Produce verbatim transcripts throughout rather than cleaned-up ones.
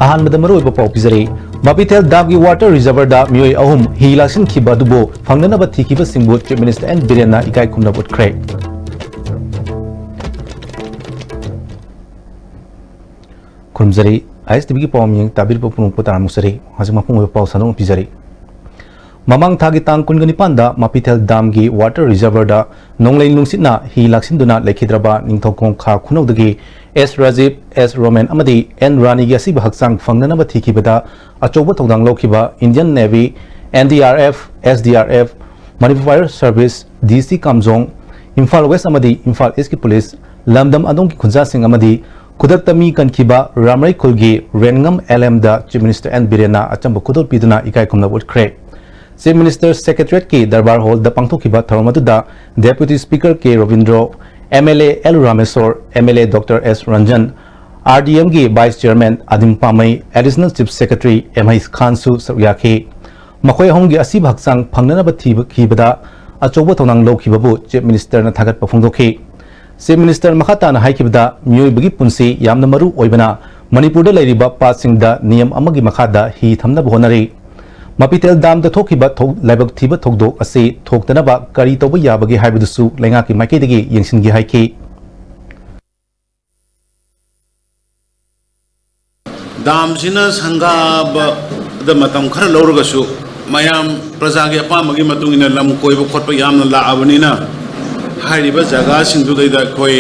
ꯑꯍꯥꯟꯕꯗ ꯃꯔꯨꯑꯣꯏꯕ ꯄꯥꯎ ꯄꯤꯖꯔꯤ꯫ ꯃꯄꯤꯊꯦꯜ ꯗꯥꯝꯒꯤ water reservoirꯗ ꯃꯤꯑꯣꯏ ꯑꯍꯨꯝ ꯍꯤ ꯂꯥꯛꯁꯤꯟꯈꯤꯕ ꯑꯗꯨꯕꯨ ꯐꯪꯅꯅꯕ ꯊꯤꯈꯤꯕꯁꯤꯡꯕꯨ Chief Minister N ꯕꯤꯔꯦꯟꯅ ꯏꯀꯥꯏ ꯈꯨꯝꯅꯕ ꯎꯠꯈ꯭ꯔꯦ꯫ ꯈꯨꯔꯨꯝꯖꯔꯤ꯫ ISTVꯒꯤ ꯄꯥꯎ ꯃꯤꯌꯦꯡ ꯇꯥꯕꯤꯔꯤꯕ ꯄꯨꯝꯅꯃꯛꯄꯨ ꯇꯔꯥꯝꯅ ꯑꯣꯛꯆꯔꯤ꯫ ꯍꯧꯖꯤꯛ ꯃꯄꯨꯡ ꯑꯣꯏꯕ ꯄꯥꯎ ꯁꯟꯗꯣꯛꯅ ꯄꯤꯖꯔꯤ꯫ ꯃꯃꯥꯡ ꯊꯥꯒꯤ ꯇꯥꯡ ꯀꯨꯟꯒ ꯅꯤꯄꯥꯟꯗ ꯃꯄꯤꯊꯦꯜ ꯗꯥꯝꯒꯤ water reservoirꯗ ꯅꯣꯡꯂꯩ ꯅꯨꯡꯁꯤꯠꯅ ꯍꯤ ꯂꯥꯛꯁꯤꯟꯗꯨꯅ ꯂꯩꯈꯤꯗ꯭ꯔꯕ ꯅꯤꯡꯊꯧꯈꯣꯡ ꯈꯥ ꯈꯨꯅꯧꯗꯒꯤ ꯑꯦꯁ ꯔꯥꯖꯤꯞ, ꯑꯦꯁ ꯔꯣꯃꯦꯟ ꯑꯃꯗꯤ ꯑꯦꯟ ꯔꯥꯅꯤꯒꯤ ꯑꯁꯤꯕ ꯍꯛꯆꯥꯡ ꯐꯪꯅꯅꯕ ꯊꯤꯈꯤꯕꯗ ꯑꯆꯧꯕ ꯊꯧꯗꯥꯡ ꯂꯧꯈꯤꯕ Indian Navy, NDRF, SDRF, Manipur Fire Service, DC ꯀꯥꯝꯖꯣꯡ, ꯏꯝꯐꯥꯜ West ꯑꯃꯗꯤ ꯏꯝꯐꯥꯜ Eastꯀꯤ police, ꯂꯝꯗꯝ ꯑꯗꯣꯝꯒꯤ ꯈꯨꯟꯖꯥꯁꯤꯡ ꯑꯃꯗꯤ ꯈꯨꯗꯛꯇ ꯃꯤ ꯀꯟꯈꯤꯕ ꯔꯥꯝꯔꯩ ꯈꯨꯜꯒꯤ ꯔꯦꯟꯉꯝ LMꯗ Chief Minister N ꯕꯤꯔꯦꯟꯅ ꯑꯆꯝꯕ ꯈꯨꯗꯣꯜ ꯄꯤꯗꯨꯅ ꯏꯀꯥꯏ ꯈꯨꯝꯅꯕ ꯎꯠꯈ꯭ꯔꯦ꯫ Chief Minister Secretariatꯀꯤ Darbar Hallꯗ ꯄꯥꯡꯊꯣꯛꯈꯤꯕ ꯊꯧꯔꯝ ꯑꯗꯨꯗ Deputy Speaker K Robindro, MLA L Rameshwar, MLA Doctor S Ranjan, RDMꯒꯤ Vice Chairman ꯑꯗꯤꯝ ꯄꯥꯃꯩ, Additional Chief Secretary ꯑꯦꯝ ꯍꯩꯁ ꯈꯥꯟꯁꯨ ꯁꯔꯨꯛ ꯌꯥꯈꯤ꯫ ꯃꯈꯣꯏ ꯑꯍꯨꯝꯒꯤ ꯑꯁꯤꯕ ꯍꯛꯆꯥꯡ ꯐꯪꯅꯅꯕ ꯊꯤꯕ-, ꯊꯤꯕꯗ ꯑꯆꯧꯕ ꯊꯧꯗꯥꯡ ꯂꯧꯈꯤꯕꯕꯨ Chief Ministerꯅ ꯊꯥꯒꯠꯄ ꯐꯣꯡꯗꯣꯛꯈꯤ꯫ Chief Minister ꯃꯈꯥ ꯇꯥꯅ ꯍꯥꯏꯈꯤꯕꯗ, ꯃꯤꯑꯣꯏꯕꯒꯤ ꯄꯨꯟꯁꯤ ꯌꯥꯝꯅ ꯃꯔꯨ ꯑꯣꯏꯕꯅ ꯃꯅꯤꯄꯨꯔꯗ ꯂꯩꯔꯤꯕ ꯄꯥꯠꯁꯤꯡꯗ ꯅꯤꯌꯝ ꯑꯃꯒꯤ ꯃꯈꯥꯗ ꯍꯤ ꯊꯝꯅꯕ ꯍꯣꯠꯅꯔꯤ꯫ ꯃꯄꯤꯇꯦꯜ ꯗꯥꯝꯗ ꯊꯣꯛꯈꯤꯕ ꯊꯧ-, ꯂꯥꯏꯕꯛ ꯊꯤꯕ ꯊꯧꯗꯣꯛ ꯑꯁꯤ ꯊꯣꯛꯇꯅꯕ ꯀꯔꯤ ꯇꯧꯕ ꯌꯥꯕꯒꯦ ꯍꯥꯏꯕꯗꯨꯁꯨ ꯂꯩꯉꯥꯛꯀꯤ ꯃꯥꯏꯀꯩꯗꯒꯤ ꯌꯦꯡꯁꯤꯟꯒꯦ ꯍꯥꯏꯈꯤ꯫ ꯗꯥꯝꯁꯤꯅ ꯁꯪꯒꯥꯕꯗ ꯃꯇꯝ ꯈꯔ ꯂꯧꯔꯒꯁꯨ, ꯃꯌꯥꯝ ꯄ꯭ꯔꯖꯥꯒꯤ ꯑꯄꯥꯝꯕꯒꯤ ꯃꯇꯨꯡ ꯏꯟꯅ ꯂꯝ ꯀꯣꯏꯕ ꯈꯣꯠꯄ ꯌꯥꯝꯅ ꯂꯥꯛꯑꯕꯅꯤꯅ, ꯍꯥꯏꯔꯤꯕ ꯖꯒꯥꯁꯤꯡꯗꯨꯗꯩꯗ ꯑꯩꯈꯣꯏ,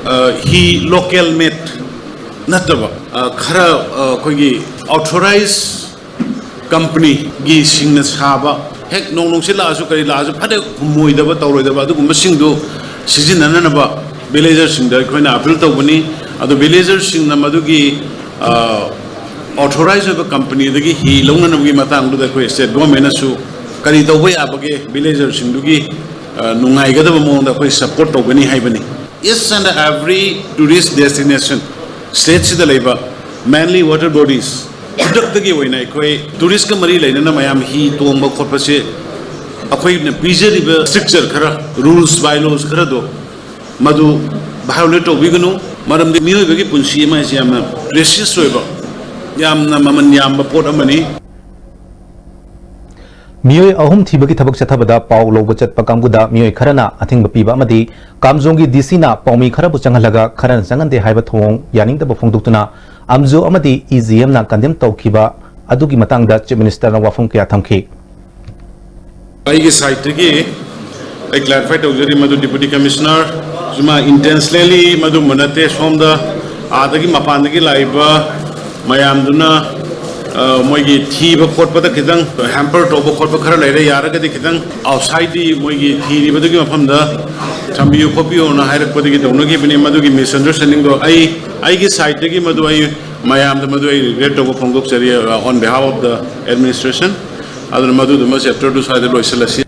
ꯑ, ꯍꯤ local made ꯅꯠꯇꯕ, ꯑ, ꯈꯔ, ꯑ, ꯑꯩꯈꯣꯏꯒꯤ authorized companyꯒꯤ ꯁꯤꯡꯅ ꯁꯥꯕ, ꯍꯦꯛ ꯅꯣꯡ ꯅꯨꯡꯁꯤꯠ ꯂꯥꯛꯑꯁꯨ ꯀꯔꯤ ꯂꯥꯛꯑꯁꯨ ꯐꯠ ꯍꯦꯛ ꯍꯨꯝꯃꯣꯏꯗꯕ ꯇꯧꯔꯣꯏꯗꯕ ꯑꯗꯨꯒꯨꯝꯕꯁꯤꯡꯗꯨ ꯁꯤꯖꯤꯟꯅꯅꯅꯕ villagerꯁꯤꯡꯗ ꯑꯩꯈꯣꯏꯅ appeal ꯇꯧꯕꯅꯤ꯫ ꯑꯗꯨ villagerꯁꯤꯡꯅ ꯃꯗꯨꯒꯤ, ꯑ, authorized ꯑꯣꯏꯕ companyꯗꯒꯤ ꯍꯤ ꯂꯧꯅꯅꯕꯒꯤ ꯃꯇꯥꯡꯗꯨꯗ ꯑꯩꯈꯣꯏ state governmentꯅꯁꯨ ꯀꯔꯤ ꯇꯧꯕ ꯌꯥꯕꯒꯦ, villagerꯁꯤꯡꯗꯨꯒꯤ, ꯑ, ꯅꯨꯡꯉꯥꯏꯒꯗꯕ ꯃꯑꯣꯡꯗ ꯑꯩꯈꯣꯏ support ꯇꯧꯒꯅꯤ ꯍꯥꯏꯕꯅꯤ꯫ Each and every tourist destination stateꯁꯤꯗ ꯂꯩꯕ mainly water bodies ꯈꯨꯗꯛꯇꯒꯤ ꯑꯣꯏꯅ ꯑꯩꯈꯣꯏ touristꯀ ꯃꯔꯤ ꯂꯩꯅꯅ ꯃꯌꯥꯝ ꯍꯤ ꯇꯣꯡꯕ ꯈꯣꯠꯄꯁꯦ ꯑꯩꯈꯣꯏꯅ ꯄꯤꯖꯔꯤꯕ stricture ꯈꯔ, rules, bylaws ꯈꯔꯗꯣ ꯃꯗꯨ violate ꯇꯧꯕꯤꯒꯅꯨ꯫ ꯃꯔꯝꯗꯤ ꯃꯤꯑꯣꯏꯕꯒꯤ ꯄꯨꯟꯁꯤ ꯑꯃ ꯍꯥꯏꯁꯦ ꯌꯥꯝꯅ precious ꯑꯣꯏꯕ, ꯌꯥꯝꯅ ꯃꯃꯜ ꯌꯥꯝꯕ ꯄꯣꯠ ꯑꯃꯅꯤ꯫ ꯃꯤꯑꯣꯏ ꯑꯍꯨꯝ ꯊꯤꯕꯒꯤ ꯊꯕꯛ ꯆꯠꯊꯕꯗ ꯄꯥꯎ ꯂꯧꯕ ꯆꯠꯄ ꯀꯥꯡꯕꯨꯗ ꯃꯤꯑꯣꯏ ꯈꯔꯅ ꯑꯊꯤꯡꯕ ꯄꯤꯕ ꯑꯃꯗꯤ ꯀꯥꯝꯖꯣꯡꯒꯤ ꯗꯤ ꯁꯤꯅ ꯄꯥꯎꯃꯤ ꯈꯔꯕꯨ ꯆꯪꯍꯜꯂꯒ ꯈꯔꯅ ꯆꯪꯍꯟꯗꯦ ꯍꯥꯏꯕ ꯊꯧꯑꯣꯡ ꯌꯥꯅꯤꯡꯗꯕ ꯐꯣꯡꯗꯣꯛꯇꯨꯅ ꯑꯝꯖꯣ ꯑꯃꯗꯤ ꯏ ꯖꯤ ꯑꯦꯝꯅ condemn ꯇꯧꯈꯤꯕ ꯑꯗꯨꯒꯤ ꯃꯇꯥꯡꯗ Chief Minister ꯅ ꯋꯥꯐꯝ ꯀꯌꯥ ꯊꯝꯈꯤ꯫ ꯑꯩꯒꯤ side ꯇꯒꯤ ꯑꯩ clarify ꯇꯧꯖꯔꯤ, ꯃꯗꯨ Deputy Commissioner ꯁꯨ ꯃꯥ intentionally ꯃꯗꯨꯝꯕ ꯅꯠꯇꯦ꯫ ꯁꯣꯝꯗ ꯑꯥꯗꯒꯤ ꯃꯄꯥꯟꯗꯒꯤ ꯂꯥꯛꯏꯕ ꯃꯌꯥꯝꯗꯨꯅ, ꯑ, ꯃꯣꯏꯒꯤ ꯊꯤꯕ ꯈꯣꯠꯄꯗ ꯈꯤꯇꯪ hamper ꯇꯧꯕ ꯈꯣꯠꯄ ꯈꯔ ꯂꯩꯔꯦ꯫ ꯌꯥꯔꯒꯗꯤ ꯈꯤꯇꯪ outside ꯗꯤ ꯃꯣꯏꯒꯤ ꯊꯤꯔꯤꯕꯗꯨꯒꯤ ꯃꯐꯝꯗ ꯊꯝꯕꯤꯌꯨ ꯈꯣꯠꯄꯤꯌꯨꯅ ꯍꯥꯏꯔꯛꯄꯗꯒꯤ ꯇꯧꯅꯈꯤꯕꯅꯤ꯫ ꯃꯗꯨꯒꯤ misunderstanding ꯗꯣ ꯑꯩ, ꯑꯩꯒꯤ side ꯇꯒꯤ ꯃꯗꯨ ꯑꯩ ꯃꯌꯥꯝꯗ ꯃꯗꯨ ꯑꯩ regret ꯇꯧꯕ ꯐꯣꯡꯗꯣꯛꯆꯔꯤ, uh, on behalf of the administration꯫ ꯑꯗꯨꯅ ꯃꯗꯨꯗꯨꯃ chapter ꯗꯨ ꯁ꯭ꯋꯥꯏꯗ ꯂꯣꯏꯁꯤꯜꯂꯁꯤ꯫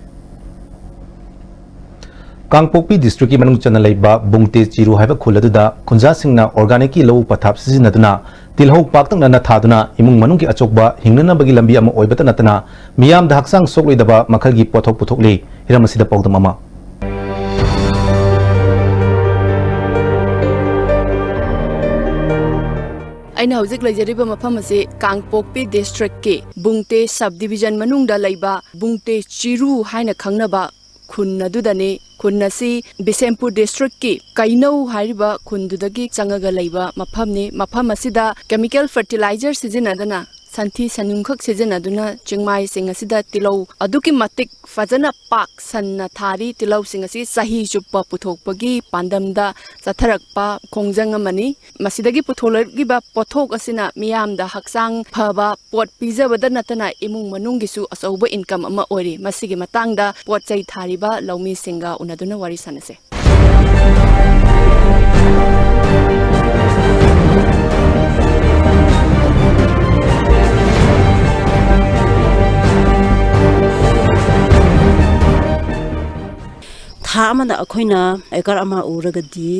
ꯀꯥꯡꯄꯣꯛꯄꯤ district ꯀꯤ ꯃꯅꯨꯡ ꯆꯟꯅ ꯂꯩꯕ ꯕꯨꯡꯇꯦ ꯆꯤꯔꯨ ꯍꯥꯏꯕ ꯈꯨꯜ ꯑꯗꯨꯗ ꯈꯨꯟꯖꯥꯁꯤꯡꯅ organic ꯀꯤ ꯂꯧꯎ ꯄꯊꯥꯞ ꯁꯤꯖꯤꯟꯅꯗꯨꯅ ꯇꯤꯜꯍꯧ ꯄꯥꯛꯇꯛꯅꯅ ꯊꯥꯗꯨꯅ ꯏꯃꯨꯡ ꯃꯅꯨꯡꯒꯤ ꯑꯆꯧꯕ ꯍꯤꯡꯅꯅꯕꯒꯤ ꯂꯝꯕꯤ ꯑꯃ ꯑꯣꯏꯕꯇ ꯅꯠꯇꯅ ꯃꯤꯌꯥꯝꯗ ꯍꯛꯆꯥꯡ ꯁꯣꯛꯂꯣꯏꯗꯕ ꯃꯈꯜꯒꯤ ꯄꯣꯠꯊꯣꯛ ꯄꯨꯊꯣꯛꯂꯤ꯫ ꯍꯤꯔꯝ ꯑꯁꯤꯗ ꯄꯥꯎꯗꯝ ꯑꯃ꯫ ꯑꯩꯅ ꯍꯧꯖꯤꯛ ꯂꯩꯖꯔꯤꯕ ꯃꯐꯝ ꯑꯁꯤ ꯀꯥꯡꯄꯣꯛꯄꯤ district ꯀꯤ ꯕꯨꯡꯇꯦ sub division ꯃꯅꯨꯡꯗ ꯂꯩꯕ ꯕꯨꯡꯇꯦ ꯆꯤꯔꯨ ꯍꯥꯏꯅ ꯈꯪꯅꯕ ꯈꯨꯟ ꯑꯗꯨꯗꯅꯤ꯫ ꯈꯨꯟ ꯑꯁꯤ ꯕꯤꯁꯦꯝꯄꯨꯔ district ꯀꯤ ꯀꯩꯅꯧ ꯍꯥꯏꯔꯤꯕ ꯈꯨꯟꯗꯨꯗꯒꯤ ꯆꯪꯉꯒ ꯂꯩꯕ ꯃꯐꯝꯅꯤ꯫ ꯃꯐꯝ ꯑꯁꯤꯗ chemical fertilizer ꯁꯤꯖꯤꯟꯅꯗꯅ, ꯁꯟꯊꯤ ꯁꯟꯌꯨꯡꯈꯛ ꯁꯤꯖꯤꯟꯅꯗꯨꯅ ꯆꯤꯡꯃꯥꯏꯁꯤꯡ ꯑꯁꯤꯗ ꯇꯤꯜꯍꯧ ꯑꯗꯨꯛꯀꯤ ꯃꯇꯤꯛ ꯐꯖꯅ ꯄꯥꯛ ꯁꯟꯅ ꯊꯥꯔꯤ꯫ ꯇꯤꯜꯍꯧꯁꯤꯡ ꯑꯁꯤ ꯆꯍꯤ ꯆꯨꯞꯄ ꯄꯨꯊꯣꯛꯄꯒꯤ ꯄꯥꯟꯗꯝꯗ ꯆꯠꯊꯔꯛꯄ ꯈꯣꯡꯖꯪ ꯑꯃꯅꯤ꯫ ꯃꯁꯤꯗꯒꯤ ꯄꯨꯊꯣꯛꯂꯛꯂꯤꯕ ꯄꯣꯠꯊꯣꯛ ꯑꯁꯤꯅ ꯃꯤꯌꯥꯝꯗ ꯍꯛꯆꯥꯡ ꯐꯕ ꯄꯣꯠ ꯄꯤꯖꯕꯗ ꯅꯠꯇꯅ ꯏꯃꯨꯡ ꯃꯅꯨꯡꯒꯤꯁꯨ ꯑꯆꯧꯕ income ꯑꯃ ꯑꯣꯏꯔꯤ꯫ ꯃꯁꯤꯒꯤ ꯃꯇꯥꯡꯗ ꯄꯣꯠ ꯆꯩ ꯊꯥꯔꯤꯕ ꯂꯧꯃꯤꯁꯤꯡꯒ ꯎꯅꯗꯨꯅ ꯋꯥꯔꯤ ꯁꯥꯟꯅꯁꯦ꯫ ꯊꯥ ꯑꯃꯗ ꯑꯩꯈꯣꯏꯅ acre ꯑꯃ ꯎꯔꯒꯗꯤ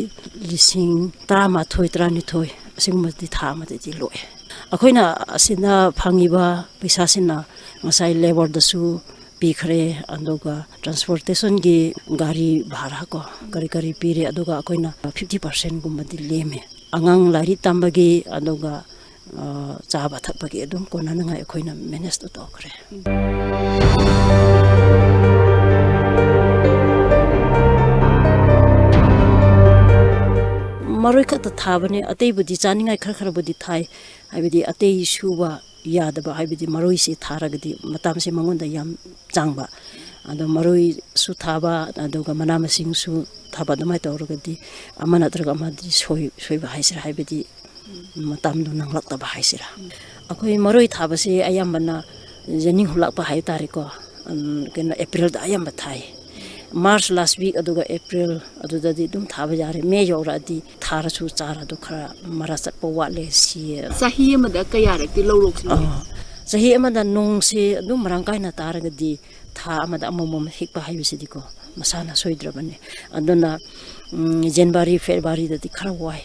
ꯂꯤꯁꯤꯡ ꯇꯔꯥꯃꯥꯊꯣꯏ, ꯇꯔꯥꯅꯤꯊꯣꯏ ꯑꯁꯤꯒꯨꯝꯕꯗꯤ ꯊꯥ ꯑꯃꯗꯗꯤ ꯂꯣꯛꯑꯦ꯫ ꯑꯩꯈꯣꯏꯅ ꯑꯁꯤꯗ ꯐꯪꯉꯤꯕ ꯄꯩꯁꯥꯁꯤꯅ ꯉꯁꯥꯏ labour ꯗꯁꯨ ꯄꯤꯈ꯭ꯔꯦ, ꯑꯗꯨꯒ ꯇ꯭ꯔꯥꯟꯁꯄꯣꯔꯇꯦꯁꯟꯒꯤ ꯒꯥꯔꯤ ꯚꯥꯔꯥ ꯀꯣ, ꯀꯔꯤ ꯀꯔꯤ ꯄꯤꯔꯦ, ꯑꯗꯨꯒ ꯑꯩꯈꯣꯏꯅ ꯐꯤꯐꯇꯤ ꯄꯥꯔꯁꯦꯟꯒꯨꯝꯕꯗꯤ ꯂꯦꯝꯃꯦ꯫ ꯑꯉꯥꯡ ꯂꯥꯏꯔꯤꯛ ꯇꯝꯕꯒꯤ, ꯑꯗꯨꯒ ꯑ, ꯆꯥꯕ ꯊꯛꯄꯒꯤ ꯑꯗꯨꯝ ꯀꯣꯟꯅꯅꯉꯥꯏ ꯑꯩꯈꯣꯏꯅ ꯃꯦꯅꯦꯖꯇꯨ ꯇꯧꯈ꯭ꯔꯦ꯫ ꯃꯔꯣꯏ ꯈꯛꯇ ꯊꯥꯕꯅꯦ, ꯑꯇꯩꯕꯨꯗꯤ ꯆꯥꯅꯤꯡꯉꯥꯏ ꯈꯔ ꯈꯔꯕꯨꯗꯤ ꯊꯥꯏ꯫ ꯍꯥꯏꯕꯗꯤ ꯑꯇꯩ ꯁꯨꯕ ꯌꯥꯗꯕ, ꯍꯥꯏꯕꯗꯤ ꯃꯔꯣꯏꯁꯤ ꯊꯥꯔꯒꯗꯤ ꯃꯇꯝꯁꯦ ꯃꯉꯣꯟꯗ ꯌꯥꯝ ꯆꯪꯕ꯫ ꯑꯗꯣ ꯃꯔꯣꯏꯁꯨ ꯊꯥꯕ, ꯑꯗꯨꯒ ꯃꯅꯥ ꯃꯁꯤꯡꯁꯨ ꯊꯥꯕ, ꯑꯗꯨꯃꯥꯏꯅ ꯇꯧꯔꯒꯗꯤ ꯑꯃ ꯅꯠꯇ꯭ꯔꯒ ꯑꯃꯗꯤ ꯁꯣꯏ-, ꯁꯣꯏꯕ ꯍꯥꯏꯁꯤꯔꯥ, ꯍꯥꯏꯕꯗꯤ ꯃꯇꯝꯗꯣ ꯅꯪꯂꯛꯇꯕ ꯍꯥꯏꯁꯤꯔꯥ꯫ ꯑꯩꯈꯣꯏ ꯃꯔꯣꯏ ꯊꯥꯕꯁꯦ ꯑꯌꯥꯝꯕꯅ ꯖꯦꯅꯤꯡ ꯍꯨꯜꯂꯛꯄ ꯍꯥꯏ ꯇꯥꯔꯦꯀꯣ꯫ ꯎꯝ, ꯀꯩꯅꯣ, ꯑꯦꯄ꯭ꯔꯤꯜꯗ ꯑꯌꯥꯝꯕ ꯊꯥꯏ꯫ ꯃꯥꯔꯆ ꯂꯥꯁ ꯋꯤꯛ ꯑꯗꯨꯒ ꯑꯦꯄ꯭ꯔꯤꯜ ꯑꯗꯨꯗꯗꯤ ꯑꯗꯨꯝ ꯊꯥꯕ ꯌꯥꯔꯦ꯫ ꯃꯦ ꯌꯧꯔꯛꯑꯗꯤ ꯊꯥꯔꯁꯨ ꯆꯥꯔꯗꯣ ꯈꯔ ꯃꯔꯥ ꯆꯠꯄ ꯋꯥꯠꯂꯦ ꯁꯤ꯫ ꯆꯍꯤ ꯑꯃꯗ ꯀꯌꯥꯔꯛꯇꯤ ꯂꯧ ꯂꯣꯛꯁꯤꯟꯒꯦ? ꯑꯥ, ꯆꯍꯤ ꯑꯃꯗ ꯅꯣꯡꯁꯦ ꯑꯗꯨꯝ ꯃꯔꯥꯡ ꯀꯥꯏꯅ ꯇꯥꯔꯒꯗꯤ ꯊꯥ ꯑꯃꯗ ꯑꯃꯃꯝ ꯍꯦꯛꯄ ꯍꯥꯏꯕꯁꯤꯗꯤꯀꯣ ꯃꯁꯥꯅ ꯁꯣꯏꯗ꯭ꯔꯕꯅꯦ꯫ ꯑꯗꯨꯅ, ꯎꯝ, ꯖꯅꯋꯥꯔꯤ, ꯐꯦꯕ꯭ꯔꯨꯋꯥꯔꯤꯗꯗꯤ ꯈꯔ ꯋꯥꯏ꯫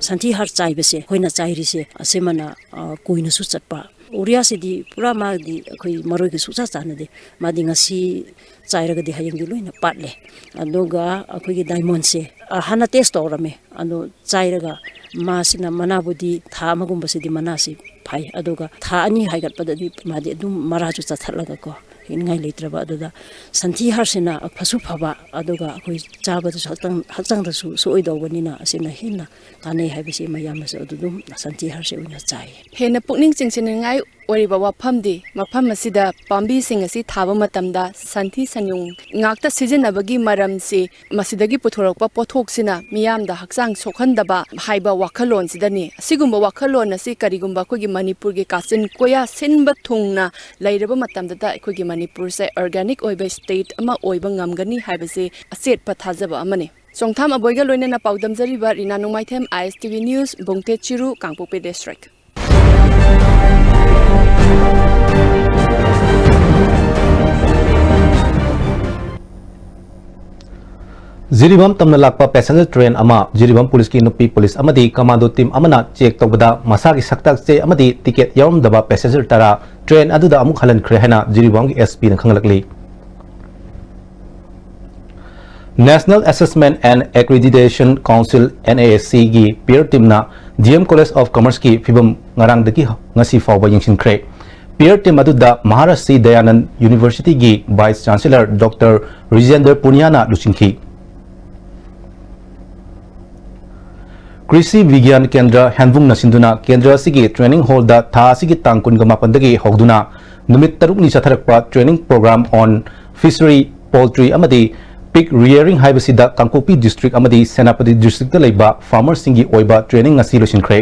ꯁꯟꯊꯤ ꯍꯥꯔ ꯆꯥꯏꯕꯁꯦ, ꯑꯩꯈꯣꯏꯅ ꯆꯥꯏꯔꯤꯁꯦ, ꯑꯁꯤꯃꯅ, ꯑ, ꯀꯨꯏꯅꯁꯨ ꯆꯠꯄ꯫ ꯎꯔꯤꯌꯥꯁꯤꯗꯤ ꯄꯨꯔꯥ ꯃꯥꯒꯤꯗꯤ ꯑꯩꯈꯣꯏ ꯃꯔꯣꯏꯒ ꯁꯨꯡꯆꯥ ꯆꯥꯟꯅꯗꯦ꯫ ꯃꯥꯗꯤ ꯉꯁꯤ ꯆꯥꯏꯔꯒꯗꯤ ꯍꯌꯦꯡꯗꯤ ꯂꯣꯏꯅ ꯄꯥꯠꯂꯦ꯫ ꯑꯗꯨꯒ ꯑꯩꯈꯣꯏꯒꯤ ꯗꯥꯏꯃꯣꯟꯁꯦ, ꯑ, ꯍꯥꯟꯅ ꯇꯦꯁ ꯇꯧꯔꯝꯃꯦ꯫ ꯑꯗꯣ ꯆꯥꯏꯔꯒ ꯃꯥꯁꯤꯅ, ꯃꯅꯥꯕꯨꯗꯤ ꯊꯥ ꯑꯃꯒꯨꯝꯕꯁꯤꯗꯤ ꯃꯅꯥꯁꯤ ꯐꯩ, ꯑꯗꯨꯒ ꯊꯥ ꯑꯅꯤ ꯍꯥꯏꯒꯠꯄꯗꯗꯤ ꯃꯥꯗꯤ ꯑꯗꯨꯝ ꯃꯔꯥꯁꯨ ꯆꯠꯊꯠꯂꯒꯀꯣ ꯍꯤꯡꯅꯤꯡꯉꯥꯏ ꯂꯩꯇ꯭ꯔꯕ꯫ ꯑꯗꯨꯗ ꯁꯟꯊꯤ ꯍꯥꯔꯁꯤꯅ ꯐꯁꯨ ꯐꯕ, ꯑꯗꯨꯒ ꯑꯩꯈꯣꯏ ꯆꯥꯕꯗꯁꯨ ꯍꯛꯆꯥꯡ, ꯍꯛꯆꯥꯡꯗꯁꯨ ꯁꯣꯛꯑꯣꯏꯗꯧꯕꯅꯤꯅ ꯑꯁꯤꯅ ꯍꯦꯟꯅ ꯀꯥꯟꯅꯩ ꯍꯥꯏꯕꯁꯤ ꯃꯌꯥꯝꯅꯁꯨ ꯑꯗꯨ ꯑꯗꯨꯝ ꯁꯟꯊꯤ ꯍꯥꯔꯁꯦ ꯑꯣꯏꯅ ꯆꯥꯏ꯫ ꯍꯦꯟꯅ ꯄꯨꯛꯅꯤꯡ ꯆꯤꯡꯁꯤꯟꯅꯤꯡꯉꯥꯏ ꯑꯣꯏꯔꯤꯕ ꯋꯥꯐꯝꯗꯤ ꯃꯐꯝ ꯑꯁꯤꯗ ꯄꯥꯝꯕꯤꯁꯤꯡ ꯑꯁꯤ ꯊꯥꯕ ꯃꯇꯝꯗ ꯁꯟꯊꯤ ꯁꯟꯌꯨꯡ ꯉꯥꯛꯇ ꯁꯤꯖꯤꯟꯅꯕꯒꯤ ꯃꯔꯝꯁꯤ ꯃꯁꯤꯗꯒꯤ ꯄꯨꯊꯣꯔꯛꯄ ꯄꯣꯠꯊꯣꯛꯁꯤꯅ ꯃꯤꯌꯥꯝꯗ ꯍꯛꯆꯥꯡ ꯁꯣꯛꯍꯟꯗꯕ ꯍꯥꯏꯕ ꯋꯥꯈꯜꯂꯣꯟꯁꯤꯗꯅꯤ꯫ ꯑꯁꯤꯒꯨꯝꯕ ꯋꯥꯈꯜꯂꯣꯟ ꯑꯁꯤ ꯀꯔꯤꯒꯨꯝꯕ ꯑꯩꯈꯣꯏꯒꯤ ꯃꯅꯤꯄꯨꯔꯒꯤ ꯀꯥꯆꯤꯟ ꯀꯣꯌꯥ ꯁꯤꯟꯕ ꯊꯨꯡꯅ ꯂꯩꯔꯕ ꯃꯇꯝꯗꯇ ꯑꯩꯈꯣꯏꯒꯤ ꯃꯅꯤꯄꯨꯔꯁꯦ ꯑꯣꯔꯒꯥꯅꯤꯛ ꯑꯣꯏꯕ ꯁ꯭ꯇꯦꯠ ꯑꯃ ꯑꯣꯏꯕ ꯉꯝꯒꯅꯤ ꯍꯥꯏꯕꯁꯤ ꯑꯆꯦꯠꯄ ꯊꯥꯖꯕ ꯑꯃꯅꯤ꯫ ꯆꯣꯡꯊꯥꯝ ꯑꯕꯣꯏꯒ ꯂꯣꯏꯅꯅ ꯄꯥꯎꯗꯝꯖꯔꯤꯕ ꯔꯤꯅꯥ ꯅꯣꯡꯃꯥꯏꯊꯦꯝ, ISTV News, ꯕꯨꯡꯇꯦ ꯆꯤꯔꯨ, ꯀꯥꯡꯄꯣꯛꯄꯤ ꯗꯤꯁꯇ꯭ꯔꯤꯛ꯫ ꯖꯤꯔꯤꯕꯥꯝ ꯇꯝꯅ ꯂꯥꯛꯄ passenger train ꯑꯃ ꯖꯤꯔꯤꯕꯥꯝ policeꯀꯤ ꯅꯨꯄꯤ police ꯑꯃꯗꯤ commando team ꯑꯃꯅ check ꯇꯧꯕꯗ ꯃꯁꯥꯒꯤ ꯁꯛꯇꯥꯛ ꯆꯦ ꯑꯃꯗꯤ ticket ꯌꯥꯎꯔꯝꯗꯕ passenger ꯇꯔꯥ train ꯑꯗꯨꯗ ꯑꯃꯨꯛ ꯍꯜꯍꯟꯈ꯭ꯔꯦ ꯍꯥꯏꯅ ꯖꯤꯔꯤꯕꯥꯝꯒꯤ S Pꯅ ꯈꯪꯍꯜꯂꯛꯂꯤ꯫ National Assessment and Accreditation Council, NAACꯒꯤ peer teamꯅ DM College of Commerceꯀꯤ ꯐꯤꯕꯝ ꯉꯔꯥꯡꯗꯒꯤ ꯉꯁꯤ ꯐꯥꯎꯕ ꯌꯦꯡꯁꯤꯟꯈ꯭ꯔꯦ꯫ Peer team ꯑꯗꯨꯗ Maharshi Dayanand Universityꯒꯤ Vice Chancellor Doctor Rajendra Puniaꯅ ꯂꯨꯆꯤꯡꯈꯤ꯫ ꯀ꯭ꯔꯤꯁꯤ ꯕꯤꯒ꯭ꯌꯥꯟ ꯀꯦꯟꯗ꯭ꯔ ꯍꯦꯟꯕꯨꯡꯅ ꯁꯤꯟꯗꯨꯅ ꯀꯦꯟꯗ꯭ꯔ ꯑꯁꯤꯒꯤ training hallꯗ ꯊꯥ ꯑꯁꯤꯒꯤ ꯇꯥꯡ ꯀꯨꯟꯒ ꯃꯥꯄꯟꯗꯒꯤ ꯍꯧꯗꯨꯅ ꯅꯨꯃꯤꯠ ꯇꯔꯨꯛꯅꯤ ꯆꯠꯊꯔꯛꯄ training program on fishery, poultry ꯑꯃꯗꯤ pig rearing ꯍꯥꯏꯕꯁꯤꯗ ꯀꯥꯡꯄꯣꯛꯄꯤ district ꯑꯃꯗꯤ ꯁꯦꯅꯥꯄꯇꯤ districtꯇ ꯂꯩꯕ farmerꯁꯤꯡꯒꯤ ꯑꯣꯏꯕ training ꯉꯁꯤ ꯂꯣꯏꯁꯤꯟꯈ꯭ꯔꯦ꯫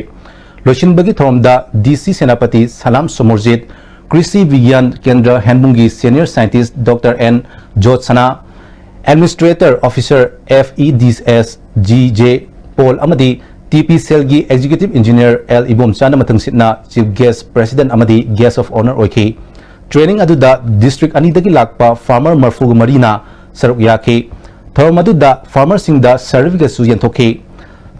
ꯂꯣꯏꯁꯤꯟꯕꯒꯤ ꯊꯧꯔꯝꯗ DC ꯁꯦꯅꯥꯄꯇꯤ ꯁꯂꯥꯝ ꯁꯣꯃꯣꯔꯖꯤꯠ, ꯀ꯭ꯔꯤꯁꯤ ꯕꯤꯒ꯭ꯌꯥꯟ ꯀꯦꯟꯗ꯭ꯔ ꯍꯦꯟꯕꯨꯡꯒꯤ senior scientist Doctor N Jyotsna, Administrator Officer, FEDS, G J Paul ꯑꯃꯗꯤ TP cellꯒꯤ Executive Engineer L ꯏꯕꯣꯝꯆꯥꯅ ꯃꯊꯪꯁꯤꯠꯅ Chief Guest, President ꯑꯃꯗꯤ Guest of Honour ꯑꯣꯏꯈꯤ꯫ Training ꯑꯗꯨꯗ district ꯑꯅꯤꯗꯒꯤ ꯂꯥꯛꯄ farmer ꯃꯔꯤꯐꯨ ꯃꯔꯤꯅ ꯁꯔꯨꯛ ꯌꯥꯈꯤ꯫ ꯊꯧꯔꯝ ꯑꯗꯨꯗ farmerꯁꯤꯡꯗ certificateꯁꯨ ꯌꯦꯟꯊꯣꯛꯈꯤ꯫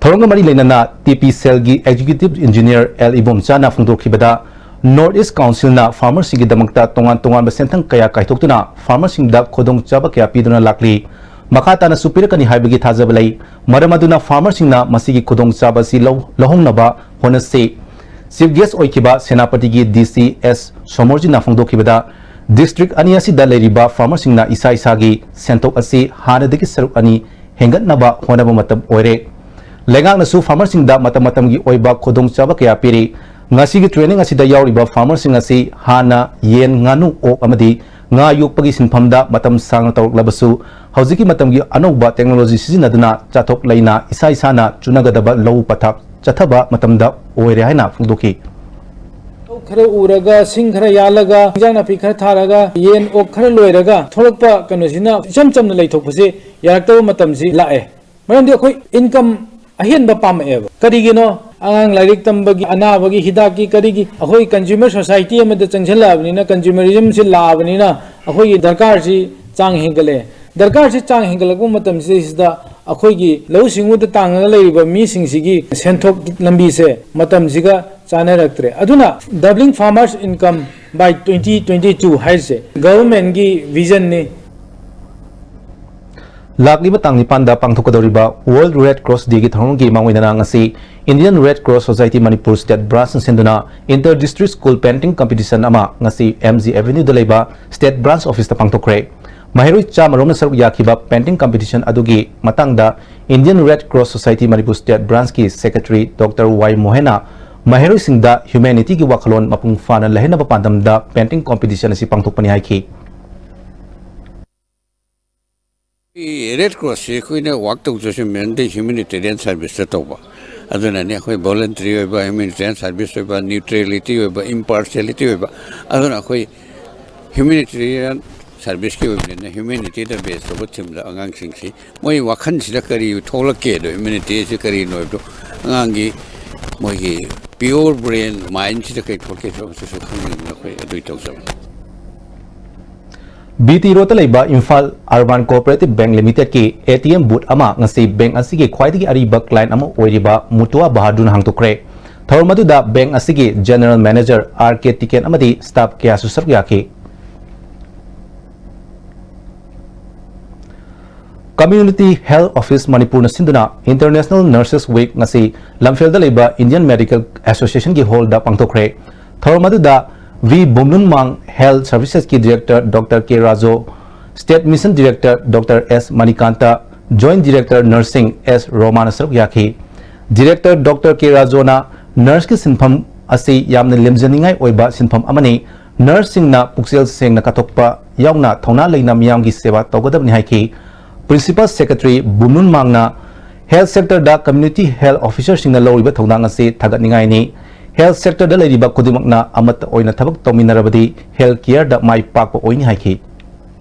ꯊꯧꯔꯝꯒ ꯃꯔꯤ ꯂꯩꯅꯅ TP cellꯒꯤ Executive Engineer L ꯏꯕꯣꯝꯆꯥꯅ ꯐꯣꯡꯗꯣꯛꯈꯤꯕꯗ, North East Councilꯅ farmerꯁꯤꯡꯒꯤꯗꯃꯛꯇ ꯇꯣꯉꯥꯟ ꯇꯣꯉꯥꯟꯕ ꯁꯦꯟꯊꯪ ꯀꯌꯥ ꯀꯥꯏꯊꯣꯛꯇꯨꯅ farmerꯁꯤꯡꯗ ꯈꯨꯗꯣꯡꯆꯥꯕ ꯀꯌꯥ ꯄꯤꯗꯨꯅ ꯂꯥꯛꯂꯤ꯫ ꯃꯈꯥ ꯇꯥꯅꯁꯨ ꯄꯤꯔꯛꯀꯅꯤ ꯍꯥꯏꯕꯒꯤ ꯊꯥꯖꯕ ꯂꯩ꯫ ꯃꯔꯝ ꯑꯗꯨꯅ farmerꯁꯤꯡꯅ ꯃꯁꯤꯒꯤ ꯈꯨꯗꯣꯡꯆꯥꯕ ꯑꯁꯤ ꯂꯧ-, ꯂꯧꯍꯧꯅꯕ ꯍꯣꯠꯅꯁꯤ꯫ Chief Guest ꯑꯣꯏꯈꯤꯕ ꯁꯦꯅꯥꯄꯇꯤꯒꯤ DC S ꯁꯣꯃꯣꯔꯖꯤꯠꯅ ꯐꯣꯡꯗꯣꯛꯈꯤꯕꯗ, district ꯑꯅꯤ ꯑꯁꯤꯗ ꯂꯩꯔꯤꯕ farmerꯁꯤꯡꯅ ꯏꯁꯥ ꯏꯁꯥꯒꯤ ꯁꯦꯟꯊꯣꯛ ꯑꯁꯤ ꯍꯥꯟꯅꯗꯒꯤ ꯁꯔꯨꯛ ꯑꯅꯤ ꯍꯦꯟꯒꯠꯅꯕ ꯍꯣꯠꯅꯕ ꯃꯇꯝ ꯑꯣꯏꯔꯦ꯫ ꯂꯩꯉꯥꯛꯅꯁꯨ farmerꯁꯤꯡꯗ ꯃꯇꯝ ꯃꯇꯝꯒꯤ ꯑꯣꯏꯕ ꯈꯨꯗꯣꯡꯆꯥꯕ ꯀꯌꯥ ꯄꯤꯔꯤ꯫ ꯉꯁꯤꯒꯤ training ꯑꯁꯤꯗ ꯌꯥꯎꯔꯤꯕ farmerꯁꯤꯡ ꯑꯁꯤ ꯍꯥꯟꯅ ꯌꯦꯟ, ꯉꯥꯅꯨ, ꯑꯣꯛ ꯑꯃꯗꯤ ꯉꯥ ꯌꯣꯛꯄꯒꯤ ꯁꯤꯟꯐꯝꯗ ꯃꯇꯝ ꯁꯥꯡꯅ ꯇꯧꯔꯛꯂꯕꯁꯨ, ꯍꯧꯖꯤꯛꯀꯤ ꯃꯇꯝꯒꯤ ꯑꯅꯧꯕ technology ꯁꯤꯖꯤꯟꯅꯗꯨꯅ ꯆꯥꯊꯣꯛ ꯂꯩꯅ ꯏꯁꯥ ꯏꯁꯥꯅ ꯆꯨꯅꯒꯗꯕ ꯂꯧ ꯄꯊꯥꯞ ꯆꯠꯊꯕ ꯃꯇꯝꯗ ꯑꯣꯏꯔꯦ ꯍꯥꯏꯅ ꯐꯣꯡꯗꯣꯛꯈꯤ꯫ ꯂꯧ ꯈꯔ ꯎꯔꯒ, ꯁꯤꯡ ꯈꯔ ꯌꯥꯜꯂꯒ, ꯏꯟꯖꯥꯡ ꯅꯥꯄꯤ ꯈꯔ ꯊꯥꯔꯒ, ꯌꯦꯟ ꯑꯣꯛ ꯈꯔ ꯂꯣꯏꯔꯒ ꯊꯣꯛꯂꯛꯄ ꯀꯩꯅꯣꯁꯤꯅ ꯏꯆꯝ ꯆꯝꯅ ꯂꯩꯊꯣꯛꯄꯁꯦ ꯌꯥꯔꯛꯇꯕ ꯃꯇꯝꯁꯤ ꯂꯥꯛꯑꯦ꯫ ꯃꯔꯝꯗꯤ ꯑꯩꯈꯣꯏ income ꯑꯍꯦꯟꯕ ꯄꯥꯝꯃꯛꯑꯦꯕ꯫ ꯀꯔꯤꯒꯤꯅꯣ? ꯑꯉꯥꯡ ꯂꯥꯏꯔꯤꯛ ꯇꯝꯕꯒꯤ, ꯑꯅꯥꯕꯒꯤ, ꯍꯤꯗꯥꯛꯀꯤ, ꯀꯔꯤꯒꯤ, ꯑꯩꯈꯣꯏ consumer society ꯑꯃꯗ ꯆꯪꯁꯤꯜꯂꯛꯑꯕꯅꯤꯅ, consumerismꯁꯤ ꯂꯥꯛꯑꯕꯅꯤꯅ ꯑꯩꯈꯣꯏꯒꯤ ꯗꯔꯀꯥꯔꯁꯤ ꯆꯥꯡ ꯍꯦꯟꯒꯠꯂꯛꯑꯦ꯫ ꯗꯔꯀꯥꯔꯁꯤ ꯆꯥꯡ ꯍꯦꯟꯒꯠꯂꯛꯄ ꯃꯇꯝꯁꯤꯗꯩꯁꯤꯗ ꯑꯩꯈꯣꯏꯒꯤ ꯂꯧꯎ ꯁꯤꯡꯎꯗ ꯇꯥꯡꯉꯒ ꯂꯩꯔꯤꯕ ꯃꯤꯁꯤꯡꯁꯤꯒꯤ ꯁꯦꯟꯊꯣꯛ ꯂꯝꯕꯤꯁꯦ ꯃꯇꯝꯁꯤꯒ ꯆꯥꯅꯔꯛꯇ꯭ꯔꯦ꯫ ꯑꯗꯨꯅ doubling farmers income by twenty twenty two ꯍꯥꯏꯔꯤꯁꯦ ꯒꯚꯔꯟꯃꯦꯟꯒꯤ ꯚꯤꯖꯟꯅꯤ꯫ ꯂꯥꯛꯂꯤꯕ ꯇꯥꯡ ꯅꯤꯄꯥꯟꯗ ꯄꯥꯡꯊꯣꯛꯀꯗꯧꯔꯤꯕ World Red Cross Dayꯒꯤ ꯊꯧꯔꯝꯒꯤ ꯃꯥꯡꯑꯣꯏꯅꯅ ꯉꯁꯤ Indian Red Cross Society Manipur State Branchꯅ ꯁꯤꯟꯗꯨꯅ Inter District School Painting Competition ꯑꯃ ꯉꯁꯤ M G Avenueꯗ ꯂꯩꯕ State Branch Officeꯇ ꯄꯥꯡꯊꯣꯛꯈ꯭ꯔꯦ꯫ ꯃꯍꯩꯔꯣꯏ ꯆꯥꯝꯃ ꯔꯣꯝꯅ ꯁꯔꯨꯛ ꯌꯥꯈꯤꯕ painting competition ꯑꯗꯨꯒꯤ ꯃꯇꯥꯡꯗ Indian Red Cross Society Manipur State Branchꯀꯤ Secretary Doctor Y ꯃꯣꯍꯦꯟꯅ ꯃꯍꯩꯔꯣꯏꯁꯤꯡꯗ humanityꯒꯤ ꯋꯥꯈꯜꯂꯣꯟ ꯃꯄꯨꯡ ꯐꯥꯅ ꯂꯩꯍꯟꯅꯕ ꯄꯥꯟꯗꯝꯗ painting competition ꯑꯁꯤ ꯄꯥꯡꯊꯣꯛꯄꯅꯤ ꯍꯥꯏꯈꯤ꯫ ꯔꯦꯗ ꯀ꯭ꯔꯣꯁꯁꯤ ꯑꯩꯈꯣꯏꯅ ꯋꯥꯛ ꯇꯧꯖꯔꯤꯁꯦ ꯃꯦꯟꯗꯤ ꯍ꯭ꯌꯨꯃꯦꯅꯤꯇꯦꯔꯤꯌꯟ ꯁꯥꯔꯚꯤꯁꯇ ꯇꯧꯕ꯫ ꯑꯗꯨꯅꯅꯤ ꯑꯩꯈꯣꯏ ꯚꯣꯂꯟꯇꯔꯤ ꯑꯣꯏꯕ, ꯍ꯭ꯌꯨꯃꯦꯅꯤꯇꯦꯔꯤꯌꯟ ꯁꯥꯔꯚꯤꯁ ꯑꯣꯏꯕ, ꯅ꯭ꯌꯨꯇ꯭ꯔꯦꯂꯤꯇꯤ ꯑꯣꯏꯕ, ꯏꯝꯄꯥꯔꯁꯤꯌꯦꯂꯤꯇꯤ ꯑꯣꯏꯕ꯫ ꯑꯗꯨꯅ ꯑꯩꯈꯣꯏ ꯍ꯭ꯌꯨꯃꯦꯅꯤꯇꯦꯔꯤꯌꯟ ꯁꯥꯔꯚꯤꯁꯀꯤ ꯑꯣꯏꯕꯅꯤꯅ ꯍ꯭ꯌꯨꯃꯦꯅꯤꯇꯤꯗ ꯕꯦꯁ ꯇꯧꯕ ꯊꯤꯝꯗ ꯑꯉꯥꯡꯁꯤꯡꯁꯤ ꯃꯣꯏ ꯋꯥꯈꯜꯁꯤꯗ ꯀꯔꯤ ꯊꯣꯛꯂꯛꯀꯦꯗꯣ, ꯍ꯭ꯌꯨꯃꯦꯅꯤꯇꯤꯁꯤ ꯀꯔꯤꯅꯣ ꯍꯥꯏꯕꯗꯣ ꯑꯉꯥꯡꯒꯤ ꯃꯣꯏꯒꯤ ꯄꯤꯌꯣꯔ ꯕ꯭ꯔꯦꯟ ꯃꯥꯏꯟꯁꯤꯗ ꯀꯔꯤ ꯊꯣꯛꯂꯛꯀꯦ ꯍꯥꯏꯕꯗꯨꯁꯨ ꯈꯪꯅꯤꯡꯗꯅ ꯑꯩꯈꯣꯏ ꯑꯗꯨꯏ ꯇꯧꯖꯕꯅꯤ꯫ B T Roadꯇ ꯂꯩꯕ Imphal Urban Cooperative Bank Limitedꯀꯤ A T M booth ꯑꯃ ꯉꯁꯤ bank ꯑꯁꯤꯒꯤ ꯈ꯭ꯋꯥꯏꯗꯒꯤ ꯑꯔꯤꯕ client ꯑꯃ ꯑꯣꯏꯔꯤꯕ ꯃꯨꯇꯨꯋꯥ ꯕꯍꯥꯗꯨꯔꯅ ꯍꯥꯡꯗꯣꯛꯈ꯭ꯔꯦ꯫ ꯊꯧꯔꯝ ꯑꯗꯨꯗ bank ꯑꯁꯤꯒꯤ General Manager R K Tiken ꯑꯃꯗꯤ staff ꯀꯌꯥꯁꯨ ꯁꯔꯨꯛ ꯌꯥꯈꯤ꯫ Community Health Office ꯃꯅꯤꯄꯨꯔꯅ ꯁꯤꯟꯗꯨꯅ International Nurses Week ꯉꯁꯤ ꯂꯝꯐꯦꯜꯗ ꯂꯩꯕ Indian Medical Associationꯒꯤ hallꯗ ꯄꯥꯡꯊꯣꯛꯈ꯭ꯔꯦ꯫ ꯊꯧꯔꯝ ꯑꯗꯨꯗ V ꯕꯨꯝꯂꯨꯟꯃꯥꯡ, Health Servicesꯀꯤ Director Doctor K ꯔꯥꯖꯣ, State Mission Director Doctor S Manikanta, Joint Director Nursing S ꯔꯣꯃꯥꯅ ꯁꯔꯨꯛ ꯌꯥꯈꯤ꯫ Director Doctor K ꯔꯥꯖꯣꯅ nurseꯀꯤ ꯁꯤꯟꯐꯝ ꯑꯁꯤ ꯌꯥꯝꯅ ꯂꯦꯝꯖꯅꯤꯡꯉꯥꯏ ꯑꯣꯏꯕ ꯁꯤꯟꯐꯝ ꯑꯃꯅꯤ, nurseꯁꯤꯡꯅ ꯄꯨꯛꯆꯦꯜ ꯁꯦꯡꯅ ꯀꯠꯊꯣꯛꯄ ꯌꯥꯎꯅ ꯊꯧꯅꯥ ꯂꯩꯅ ꯃꯤꯌꯥꯝꯒꯤ ꯁꯦꯕꯥ ꯇꯧꯒꯗꯕꯅꯤ ꯍꯥꯏꯈꯤ꯫ Principal Secretary ꯕꯨꯝꯂꯨꯟꯃꯥꯡꯅ health sectorꯗ community health officerꯁꯤꯡꯅ ꯂꯧꯔꯤꯕ ꯊꯧꯗꯥꯡ ꯑꯁꯤ ꯊꯥꯒꯠꯅꯤꯡꯉꯥꯏꯅꯤ꯫ Health sectorꯗ ꯂꯩꯔꯤꯕ ꯈꯨꯗꯤꯡꯃꯛꯅ ꯑꯃꯠꯇ ꯑꯣꯏꯅ ꯊꯕꯛ ꯇꯧꯃꯤꯟꯅꯔꯕꯗꯤ health careꯗ ꯃꯥꯏ ꯄꯥꯛꯄ ꯑꯣꯏꯅꯤ ꯍꯥꯏꯈꯤ꯫